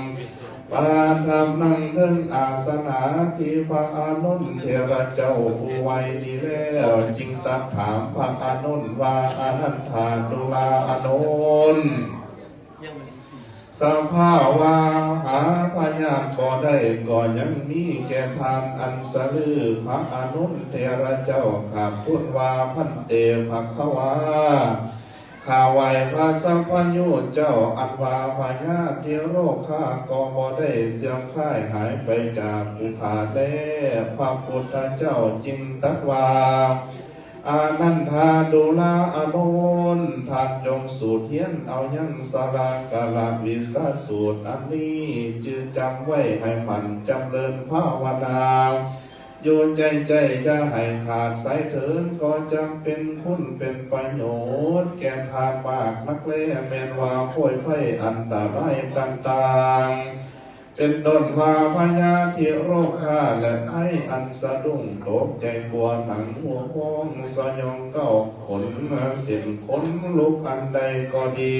ປະທັບນັ່ງເທິງອາສະນາທີ່ພະອານົນເຖລະເຈົ້າຜູ້ໄວດີແລ້ວ ຈຶ່ງຕັດຖາມພະອານົນວ່າ ອານັນທາ ດຸລາອານົນ ສະພາວະຫາພະຍາດບໍ່ໄດ້ ກໍຍັງມີແກ່ທ່ານອັນສະລື. ພະອານົນເຖລະເຈົ້າຂາບທູນວ່າ ພັນເຕ ພະຄະວາ ຂ້າໄຫວ້ພະສັບພະຍູເຈົ້າ ອັນວ່າພະຍາທິໂຣຄາກໍບໍ່ໄດ້ເສື່ອມຄາຍຫາຍໄປຈາກຜູ້ຂ້າແລ. ພະພຸດທະເຈົ້າຈຶ່ງຕັດວ່າ ອານັນທາ ດຸລາອານົນ ທ່ານຈົ່ງສູດຮຽນເອົາຍັງສາລາກາລະວິສາສູດອັນນີ້ ຈື່ຈຳໄວ້ໃຫ້ໝັ້ນ ຈຳເລີນພາວະນາ ຢູ່ໃຈໃຈ ຢ່າໃຫ້ຂາດສາຍເຖີນ ກໍຈຳເປັນຄຸນເປັນປະໂຫຍດແກ່ທ່ານມາກນັກແລ. ແມ່ນວ່າໂພຍໄພອັນຕະລາຍຕ່າງໆ ເປັນຕົ້ນວ່າພະຍາທິໂຣຄາ ແລະ ໄພອັນສະດຸ້ງຕົກໃຈ ປົວໜັງຫົວໂຮງ ສະຫຍອງເກົ້າຂົນ ເສັ້ນຂົນລຸກອັນໃດກໍດີ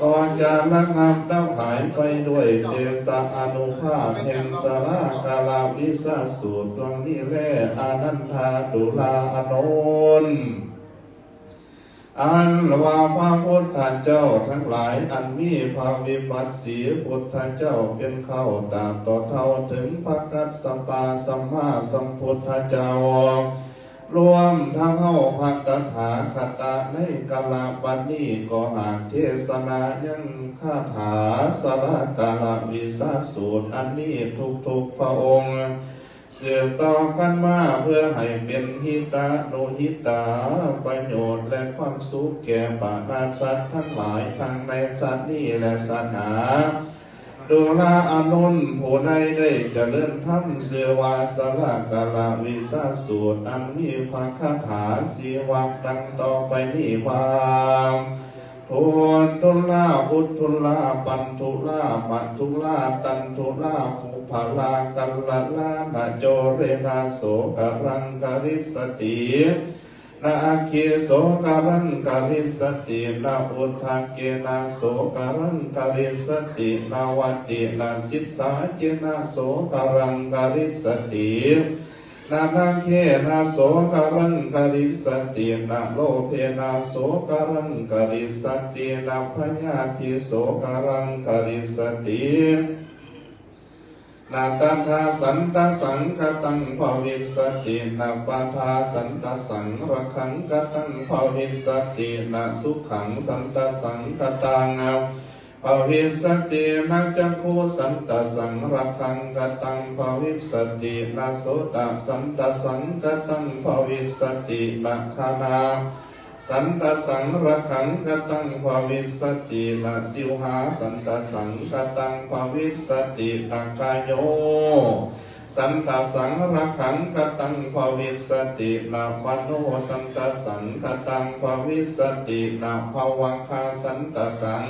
ກໍຈະລະງັບດັບຫາຍໄປດ້ວຍເດຊະອານຸພາບແຫ່ງສາລາກາລະວິສາສູດດວງນີ້ແລ. ອານັນທາ ດຸລາອານົນ ອັນວ່າພະພຸດທະເຈົ້າທັງຫຼາຍ ອັນມີພະວິປັດສີພຸດທະເຈົ້າເປັນເຄົ້າຕາບຕໍ່ເທົ່າເຖິງພະກັດສະປະສຳມາສຳພຸດທະເຈົ້າ ລວມທັງເຮົາພະຕະຖາຄະຕະໃນກາລະບັດນີ້ ກໍຫາກເທສະນາຍັງຄາຖາສາລາກາລະວິສາສູດອັນນີ້ທຸກໆພະອົງ ສືບຕໍ່ກັນມາ ເພື່ອໃຫ້ເປັນຫິຕານຸຫິຕາ ປະໂຫຍດ ແລະ ຄວາມສຸກແກ່ບັນດາສັດທັງຫຼາຍ ທັງໃນຊາດນີ້ ແລະ ຊາດໜ້າ. ດຸລາອານົນ ຜູ້ໃດໄດ້ຈະເລີນທຳ ຊື່ວ່າສາລາກາລະວິສາສູດ ອັນມີພະຄາຖາສີ່ວັກດັ່ງຕໍ່ໄປນີ້ວ່າ ໂທນທຸລາ ອຸດທຸລາ ປັນທຸລາ ມັນທຸລາ ຕັນທຸລາ ຄຸບພະລາ ກັນລະລານະ ໂຈເຣນະ ໂສກະລັງກະລິດສະຕິ ນະອັກຄີ ໂສກະລັງກະລິດສະຕິ ນະອຸດທະເກນະ ໂສກະລັງກະລິດສະຕິ ນະວັດຕິນະ ສິດສາເຈນະ ໂສກະລັງກະລິດສະຕິ ນະ ນະ ເຂນະ ໂສກະລັງຄະລິສະຕິ ນະ ໂລເພນະ ໂສກະລັງຄະລິສະຕິ ນະ ພະຍາທິ ໂສກະລັງຄະລິສະຕິ ນະ ຕະຖາສັນຕະສັງຄະຕັງພະວິສະຕິ ນະ ປະຖາສັນຕະສັງຣະຄັງຄະຕັງພະວິສະຕິ ນະ ສຸຂັງສັນຕະສັງຄະຕັງພະວິສະຕິ ນະ ຈັກຂຸສັນຕະສັງຣະຄັງຄະຕັງພະວິສະຕິ ນະ ໂສຕະສັນຕະສັງຄະຕັງພະວິສະຕິ ນະ ຄານາ ສັນຕະສັງຣະຄັງຄະຕັງພະວິສະຕິ ນະ ຊິວຫາສັນຕະສັງຄະຕັງພະວິສະຕິ ນະ ກາໂຍ ສັນຕະສັງຣະຄັງຄະຕັງພະວິສະຕິ ນະ ມະໂນສັນຕະສັງຄະຕັງພະວິສະຕິ ນະ ພະວັງຄາສັນຕະສັງ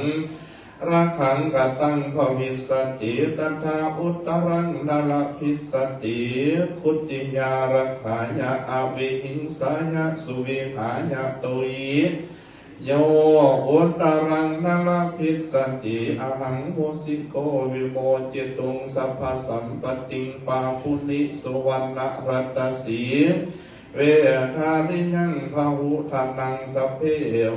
ຣະຄັງຄະຕັງພະວິສະຕິ ຕະຖາອຸດຕະລັງນະລະພິສະຕິ ຄຸດຕິຍາລັກຂາຍະ ອະວິຫິງສາຍະ ສຸວິຫາຍະ ໂຕຍ ໂຍ ອຸດຕະລັງນະລະພິສະຕິ ອະຫັງໂຫສິໂກ ວິໂມຈິຕຸງ ສັບພະສຳປະຕິງ ປາປຸນິ ສຸວັນນະລັດຕະສີ ເວທາລິຍັງ ພະຫຸທະນັງ ສັບເພ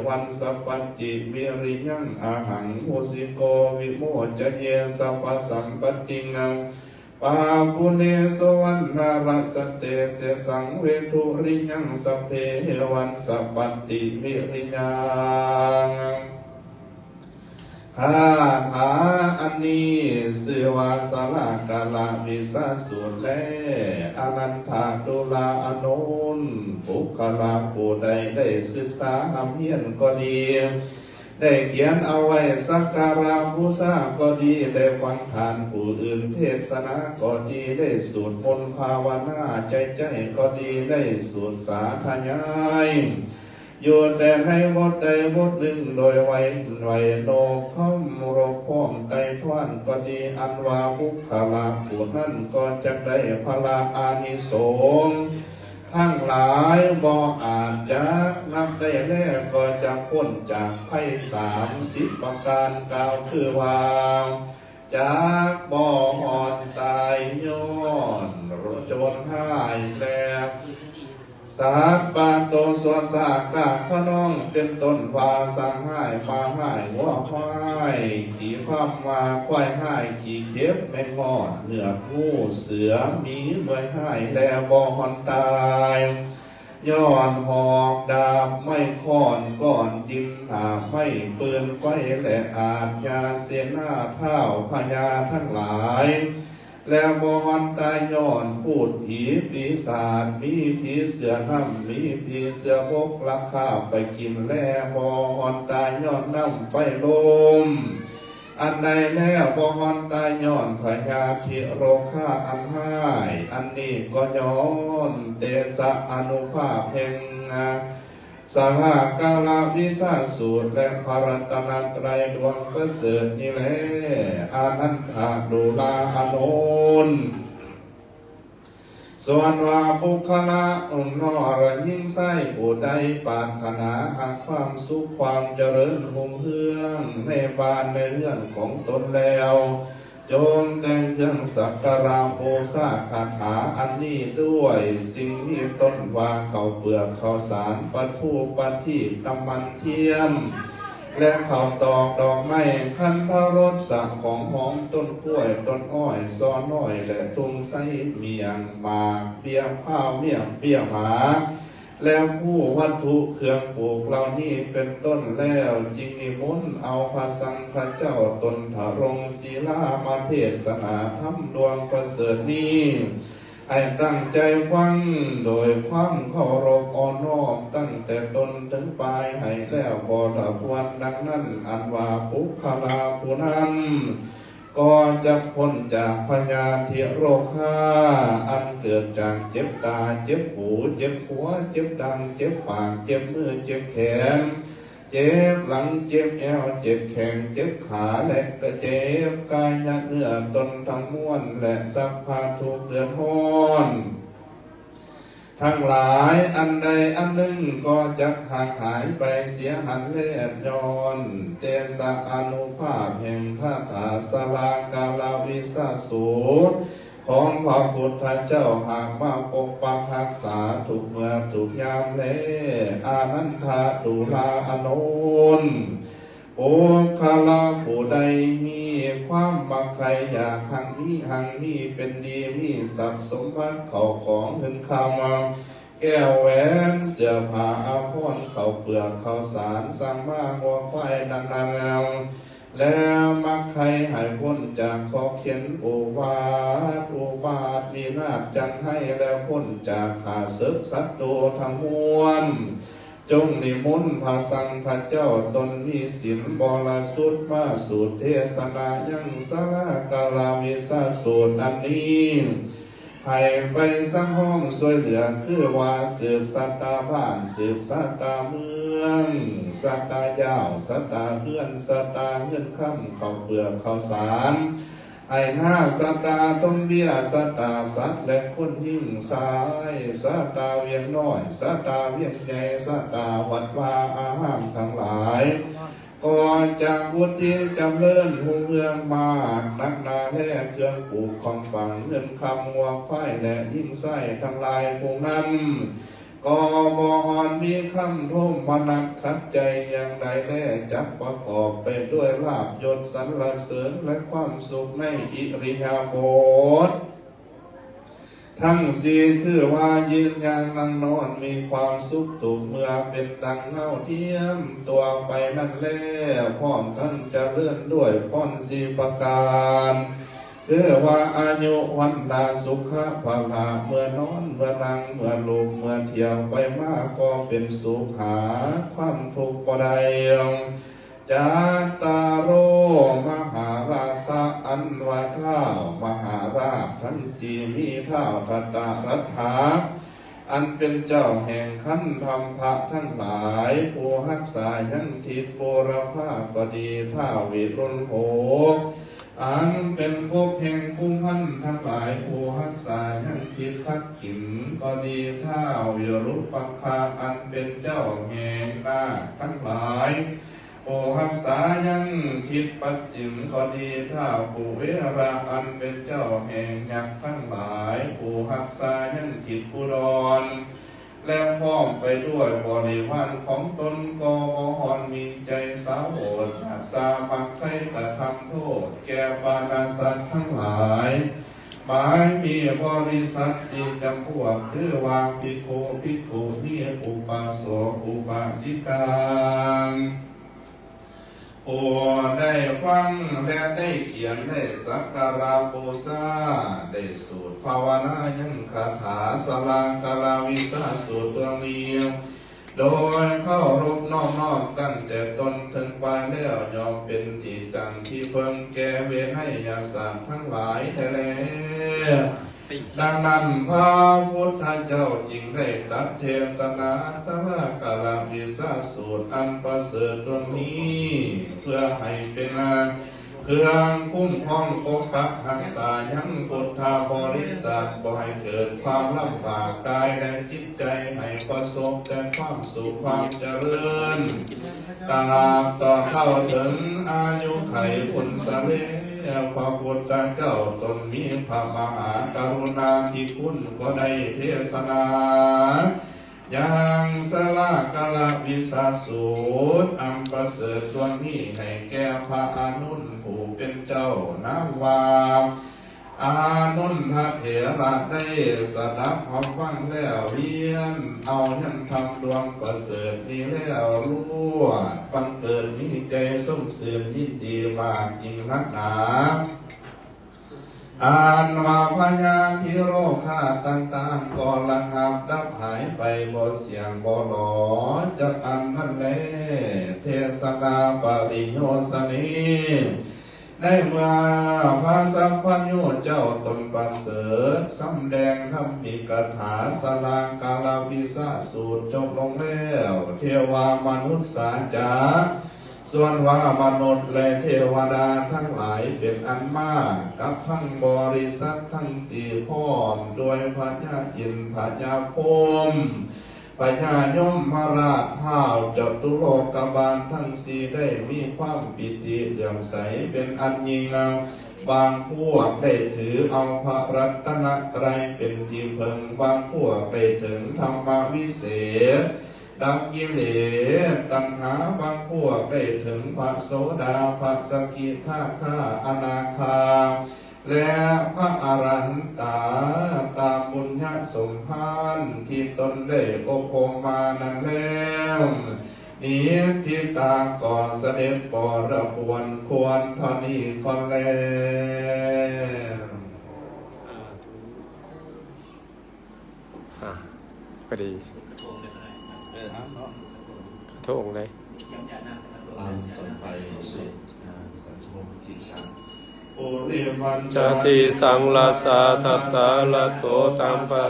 ວັນສະປະຕິ ວິລິຍັງ ອະຫັງໂຫສິໂກ ວິໂມຈະເຍ ສັບພະສຳປະຕິງ ປາປຸເນ ສຸວັນນະລັດສະເຕ ເສສັງ ເວທຸລິຍັງ ສັບເພ ວັນສະປັດຕິ ວິລິຍັງ ຄາຖາອັນນີ້ຊື່ວ່າ ສາລາກາລະວິສາສູດ ແລະ ອະນັນທະດູລາອານົນ ບຸກຄະລາຜູ້ໃດໄດ້ສຶກສາຮ່ຳຮຽນກໍດີ ໄດ້ຂຽນເອົາໄວ້ສັກກາລະບູຊາກໍດີ ໄດ້ຟັງທ່ານຜູ້ອື່ນເທດສະໜາກໍດີ ໄດ້ສວດມົນພາວະນາ ໃຈໃຈກໍດີ ໄດ້ສູດສາທະຍາຍ ຢູ່ແຕ່ໃນບົດໃດບົດໜຶ່ງ ໂດຍໄຫວ້ ໄຫວ້ໂນບເຄົາລົບພ້ອມໄຕ່ທວນກໍດີ ອັນວ່າບຸກຄະລາຜູ້ນັ້ນກໍຈັກໄດ້ພະລາອານິສົງ ທັງຫຼາຍບໍ່ອາດຈະນັບໄດ້ແລ ກໍຈະພົ້ນຈາກໄພສາມສິບປະການ ກ່າວຄືວ່າ ຈັກບໍ່ຮອດຕາຍຍ້ອນໂຈນຮ້າຍແລ ສັດປະໂຕ ຊົ່ວຊ້າກ້າຂະນອງ ເປັນຕົ້ນວ່າ ຊ້າງຮ້າຍ ໝາຮ້າຍ ງົວຮ້າຍ ຂີ້ຟາມ ໝາຄວາຍຮ້າຍ ຂີ້ເຂັບ ແມງມອດ ເງືອກ ງູ ເສືອ ໝີ ເມື່ອຍຮ້າຍແລບໍ່ຮອດຕາຍ ຍ້ອນຫອກດາບໄມ້ຄ້ອນກ້ອນດິນ ດາບໄມ້ປືນໄຟ ແລະ ອາດຍາເສນາທ້າວພະຍາທັງຫຼາຍ ແລະ ບໍ່ຮອດຕາຍຍ້ອນພູດຜີປີສາດ ໝີຜີເສືອນ້ຳ ໝີຜີເສືອບົກ ລັກຄາບໄປກິນ ແລະ ບໍ່ຮອດຕາຍຍ້ອນນ້ຳໄຟລົມ ອັນໃດແລບໍ່ຮອດຕາຍຍ້ອນພະຍາທິໂຣຄາອັນຮ້າຍ ອັນນີ້ກໍຍ້ອນເຕຊະອານຸພາບແຫ່ງ ສາລາກາລະວິຊາສູດ ແລະ ພະລັດຕະນະໄຕດວງປະເສີດນີ້ແລ ອານັນທະດູລາອານົນ ສ່ວນວ່າບຸກຄະລາໜຸ່ມນ້ອຍ ແລະ ຍິງຊາຍຜູ້ໃດປາດຖະໜາຫາຄວາມສຸກຄວາມຈະເລີນຮຸ່ງເຮືອງໃນບ້ານໃນເຮືອນຂອງຕົນແລ້ວ ຈົ່ງແຕ່ງເຄື່ອງສັກກາລະບູຊາຄາຖາອັນນີ້ດ້ວຍ ສິ່ງມີຕົ້ນວ່າເຂົ້າເປືອກ ເຂົ້າສານ ປະທູ ປະທີບ ນ້ຳມັນທຽນ ແລະ ເຂົ້າຕອກ ດອກໄມ້ ຄັນທະລົດສະ ຂອງຫອມ ຕົ້ນກ້ວຍ ຕົ້ນອ້ອຍ ຊໍນ້ອຍ ແລະ ທຸ່ງໄຊ ໝ້ຽງ ໝາກເບ້ຍ ພ້າວ ມ້ຽງ ເບ້ຍໝາ ແລະ ພູວັດຖຸເຄື່ອງປູກເຫຼົ່ານີ້ເປັນຕົ້ນແລ້ວ ຈຶ່ງນິມົນເອົາພະສັງຄະເຈົ້າ ຕົ້ນທະລົງສີລາ ມາເທດສະໜາທຳດວງປະເສີດນີ້ ໃຫ້ຕັ້ງໃຈຟັງໂດຍຄວາມເຄົາລົບອ່ອນນ້ອມ ຕັ້ງແຕ່ຕົ້ນເຖິງປາຍ ໃຫ້ແລ້ວບໍ່ລະຄວນ. ດັ່ງນັ້ນ ອັນວ່າບຸກຄະລາຜູ້ນັ້ນ ກໍຈະພົ້ນຈາກພະຍາທິໂຣຄາ ອັນເກີດຈາກເຈັບຕາ ເຈັບຫູ ເຈັບຫົວ ເຈັບດັງ ເຈັບປາກ ເຈັບມື ເຈັບແຂນ ເຈັບຫຼັງ ເຈັບແອວ ເຈັບແຂ້ງ ເຈັບຂາ ແລະ ກະເຈັບກາຍະເນື້ອຕົນທັງມວນ ແລະ ສັບພະທຸກເດືອດຮ້ອນ ທັງຫຼາຍ ອັນໃດອັນໜຶ່ງກໍຈະຫ່າງຫາຍໄປເສຍຫັນແລ ຍ້ອນເຕຊະອານຸພາບແຫ່ງຄາຖາສາລາກາລະວິຊາສູດ ຂອງພະພຸດທະເຈົ້າ ຫາກມາປົກປັກຮັກສາທຸກເມື່ອທຸກຍາມແລ. ອານັນທະ ຕຸລາອານົນ ບຸກຄະລະຜູ້ໃດມີຄວາມມັກໃຄ່ຢາກຮັ່ງມີຮັ່ງມີເປັນດີ ມີຊັບສົມບັດເຂົ້າຂອງເງິນຄຳ ແກ້ວແຫວນເສື້ອຜ້າອາພອນ ເຂົ້າເປືອກເຂົ້າສານ ສັງມາງົວຄວາຍ ດັ່ງນັ້ນແລ້ວ ແລະມັກໃຄ່ໃຫ້ພົ້ນຈາກຂອບເຂດອຸບາດ ອຸບາດວິນາດຈັນໄຮ ແລະພົ້ນຈາກຂ້າເສິກສັດຕູທັງມວນ. ຈົ່ງນິມົນພະສັງຄະເຈົ້າ ຕົນມີສິນບໍລິສຸດ ມາສູດເທສະນາຍັງສາລາກາລະວິສາສູດອັນນີ້ ໃຫ້ໄປສັງຮອງຊ່ວຍເຫຼືອ ຄືວ່າສືບຊະຕາບ້ານ ສືບຊະຕາເມືອງ ຊະຕາຢາວ ຊະຕາເຮືອນ ຊະຕາເງິນຄຳ ເຂົ້າເປືອກເຂົ້າສານ ໃຫ້ນາຊະຕາຕົນເບ້ຍ ຊະຕາສັດ ແລະຄົນຍິງຊາຍ ຊະຕາວຽງນ້ອຍ ຊະຕາວຽງໃຫຍ່ ຊະຕາວັດວາອາຮາມທັງຫຼາຍ ກໍຈະວຸດທິຈຳເລີນຮຸ່ງເຮືອງມາກນັກໜາແລ ເຄື່ອງປູກຂອງຝັງເງິນຄຳງົວຄວາຍ ແລະຍິງຊາຍທັງຫຼາຍຜູ້ນັ້ນ ກໍບໍ່ຮອດມີຄຳໂທມະນັດຂັດໃຈຢ່າງໃດແລ ຈັກປະກອບໄປດ້ວຍລາບຍົດສັນລະເສີນ ແລະຄວາມສຸກໃນອິລິຍາບົດ ທັງສີ່ ຄືວ່າຢືນຍ່າງນັ່ງນອນ ມີຄວາມສຸກທຸກເມື່ອ ເປັນດັ່ງເງົາທຽມຕົວໄປນັ້ນແລ ພ້ອມທັງຈະເລີນດ້ວຍພອນສີ່ປະການ ຄືວ່າອາຍຸ ວັນນະ ສຸຂະ ພະລະ ເມື່ອນອນ ເມື່ອນັ່ງ ເມື່ອລຸກ ເມື່ອທ່ຽວໄປມາ ກໍເປັນສຸກ ຫາຄວາມທຸກບໍ່ໄດ້. ຈັດຕາໂລ ມະຫາລາຊະ ອັນວ່າທ້າວມະຫາລາດທັງສີ່ ມີທ້າວທະຕະລັດຖາ ອັນເປັນເຈົ້າແຫ່ງຂັນທຳພະທັງຫຼາຍ ຜູ້ຮັກສາຍັງທິດບູລະພາກໍດີ ທ້າວວິລຸນໂຫ ອັນເປັນກົກແຫ່ງກຸມພັນທັງຫຼາຍ ຜູ້ຮັກສາຍັງທິດທັກກິນກໍດີ ທ້າວວິຣູປະຄະ ອັນເປັນເຈົ້າແຫ່ງນາກທັງຫຼາຍ ຜູ້ຮັກສາຍັງທິດປັດສິມກໍດີ ທ້າວກຸເວລະ ອັນເປັນເຈົ້າແຫ່ງຍັກທັງຫຼາຍ ຜູ້ຮັກສາຍັງທິດອຸດອນ ແລະພ້ອມໄປດ້ວຍບໍລິວານຂອງຕົນ ກໍບໍ່ຮອນມີໃຈສາວໂອດຢາກສາມັກໃຄ່ກະທຳໂທດແກ່ປານະສັດທັງຫຼາຍ ໝາຍມີບໍລິສັດສີ່ຈຳພວກ ຄືວ່າພິກຂຸ ພິກຂຸນີ ອຸປາສົກ ອຸປາສິກາ ຜູ້ໄດ້ຟັງ ແລະໄດ້ຂຽນ ໄດ້ສັກກາລະບູຊາ ໄດ້ສູດພາວະນາຍັງຄາຖາສາລາກາລະວິສາສູດຕົວນີ້ ໂດຍເຄົາລົບນອບນ້ອມຕັ້ງແຕ່ຕົ້ນເຖິງປາຍແລ້ວ ຍ່ອມເປັນທີ່ຕັ້ງທີ່ເພິ່ງແກ່ເວໄນຍະສາດທັງຫຼາຍແທ້ແລ. ດັ່ງນັ້ນ ພະພຸດທະເຈົ້າຈຶ່ງໄດ້ຕັດເທສະນາສາລາກາລະວິສາສູດອັນປະເສີດຕົວນີ້ ເພື່ອໃຫ້ເປັນ ເຄື່ອງຄຸ້ມຄອງປົກປັກຮັກສາຍັງພຸດທະບໍລິສັດ ບໍ່ໃຫ້ເກີດຄວາມລຳບາກກາຍ ແລະຈິດໃຈ ໃຫ້ປະສົບແຕ່ຄວາມສຸກຄວາມຈະເລີນ ຕາບຕອນເທົ່າເຖິງອາຍຸໄຂພຸ້ນສະແລ. ພະພຸດທະເຈົ້າຕົນມີພະມະຫາກະລຸນາທິຄຸນ ກໍໄດ້ເທສະນາ ຍັງສາລາກາລະວິສາສູດອັນປະເສີດຕົວນີ້ ໃຫ້ແກ່ພະອານົນຜູ້ເປັນເຈົ້າ ນາມວ່າ ອານົນທະເຖລະ ໄດ້ສະດັບຮັບຟັງແລ້ວ ວຽນເອົາຍັງທຳດວງປະເສີດນີ້ແລ້ວ ລວດບັງເກີດມີໃຈຊົມຊື່ນຍິນດີມາກຍິ່ງນັກໜາ. ອັນວ່າພະຍາທິໂລຄາຕ່າງໆ ກໍລະງັບດັບຫາຍໄປ ບໍ່ສ່ຽງບໍ່ຫຼໍຈັກອັນນັ້ນແລ. ເທສະນາປະລິໂຍຊະເນ ໃນເມື່ອພະສັບພັນຍູເຈົ້າຕົນປະເສີດ ສຳແດງທຳມິກະຖາສາລາກາລະວິສາສູດຈົບລົງແລ້ວ ເທວາມະນຸດສາຈາ ສ່ວນວ່າມະນຸດ ແລະ ເທວະດາທັງຫຼາຍເປັນອັນມາ ກັບທັງບໍລິສັດທັງສີ່ ພ້ອມດ້ວຍພະຍາອິນ ພະຍາພົມ ພະຍາຍົມມະລາດ ທ້າວຈະຕຸໂລກະບານທັງສີ່ ໄດ້ມີຄວາມປີຕິເຫຼື້ອມໃສເປັນອັນຍິ່ງ ບາງພວກໄດ້ຖືເອົາພະລັດຕະນະໄຕເປັນທີ່ເພິ່ງ, ບາງພວກໄດ້ເຖິງທຳມະວິເສດ ດັບກິເລດຕັນຫາ, ບາງພວກໄດ້ເຖິງພະໂສດາ, ພະສະກິທາຄາ, ອະນາຄາ ແລະ ພະອະລະຫັນຕາ ຕາມບຸນຍະສົມພານທີ່ຕົນໄດ້ອົບຮົມມານັ້ນແລ້ວ. ນິດທິຕາກໍສະເດັດບໍລະບວນຄວນເທົ່ານີ້ກ່ອນແລະ. ອ່າ ພໍດີ ເອີ ເອົາເນາະ ກະທົງເລີຍ ອັນຕໍ່ໄປເສດ ອ່າ ກະທົງທີ່ສາມ ໂອເລວັນຈາຕິສັງລາຊາທັດຕາລັດໂທ ຕັມປະ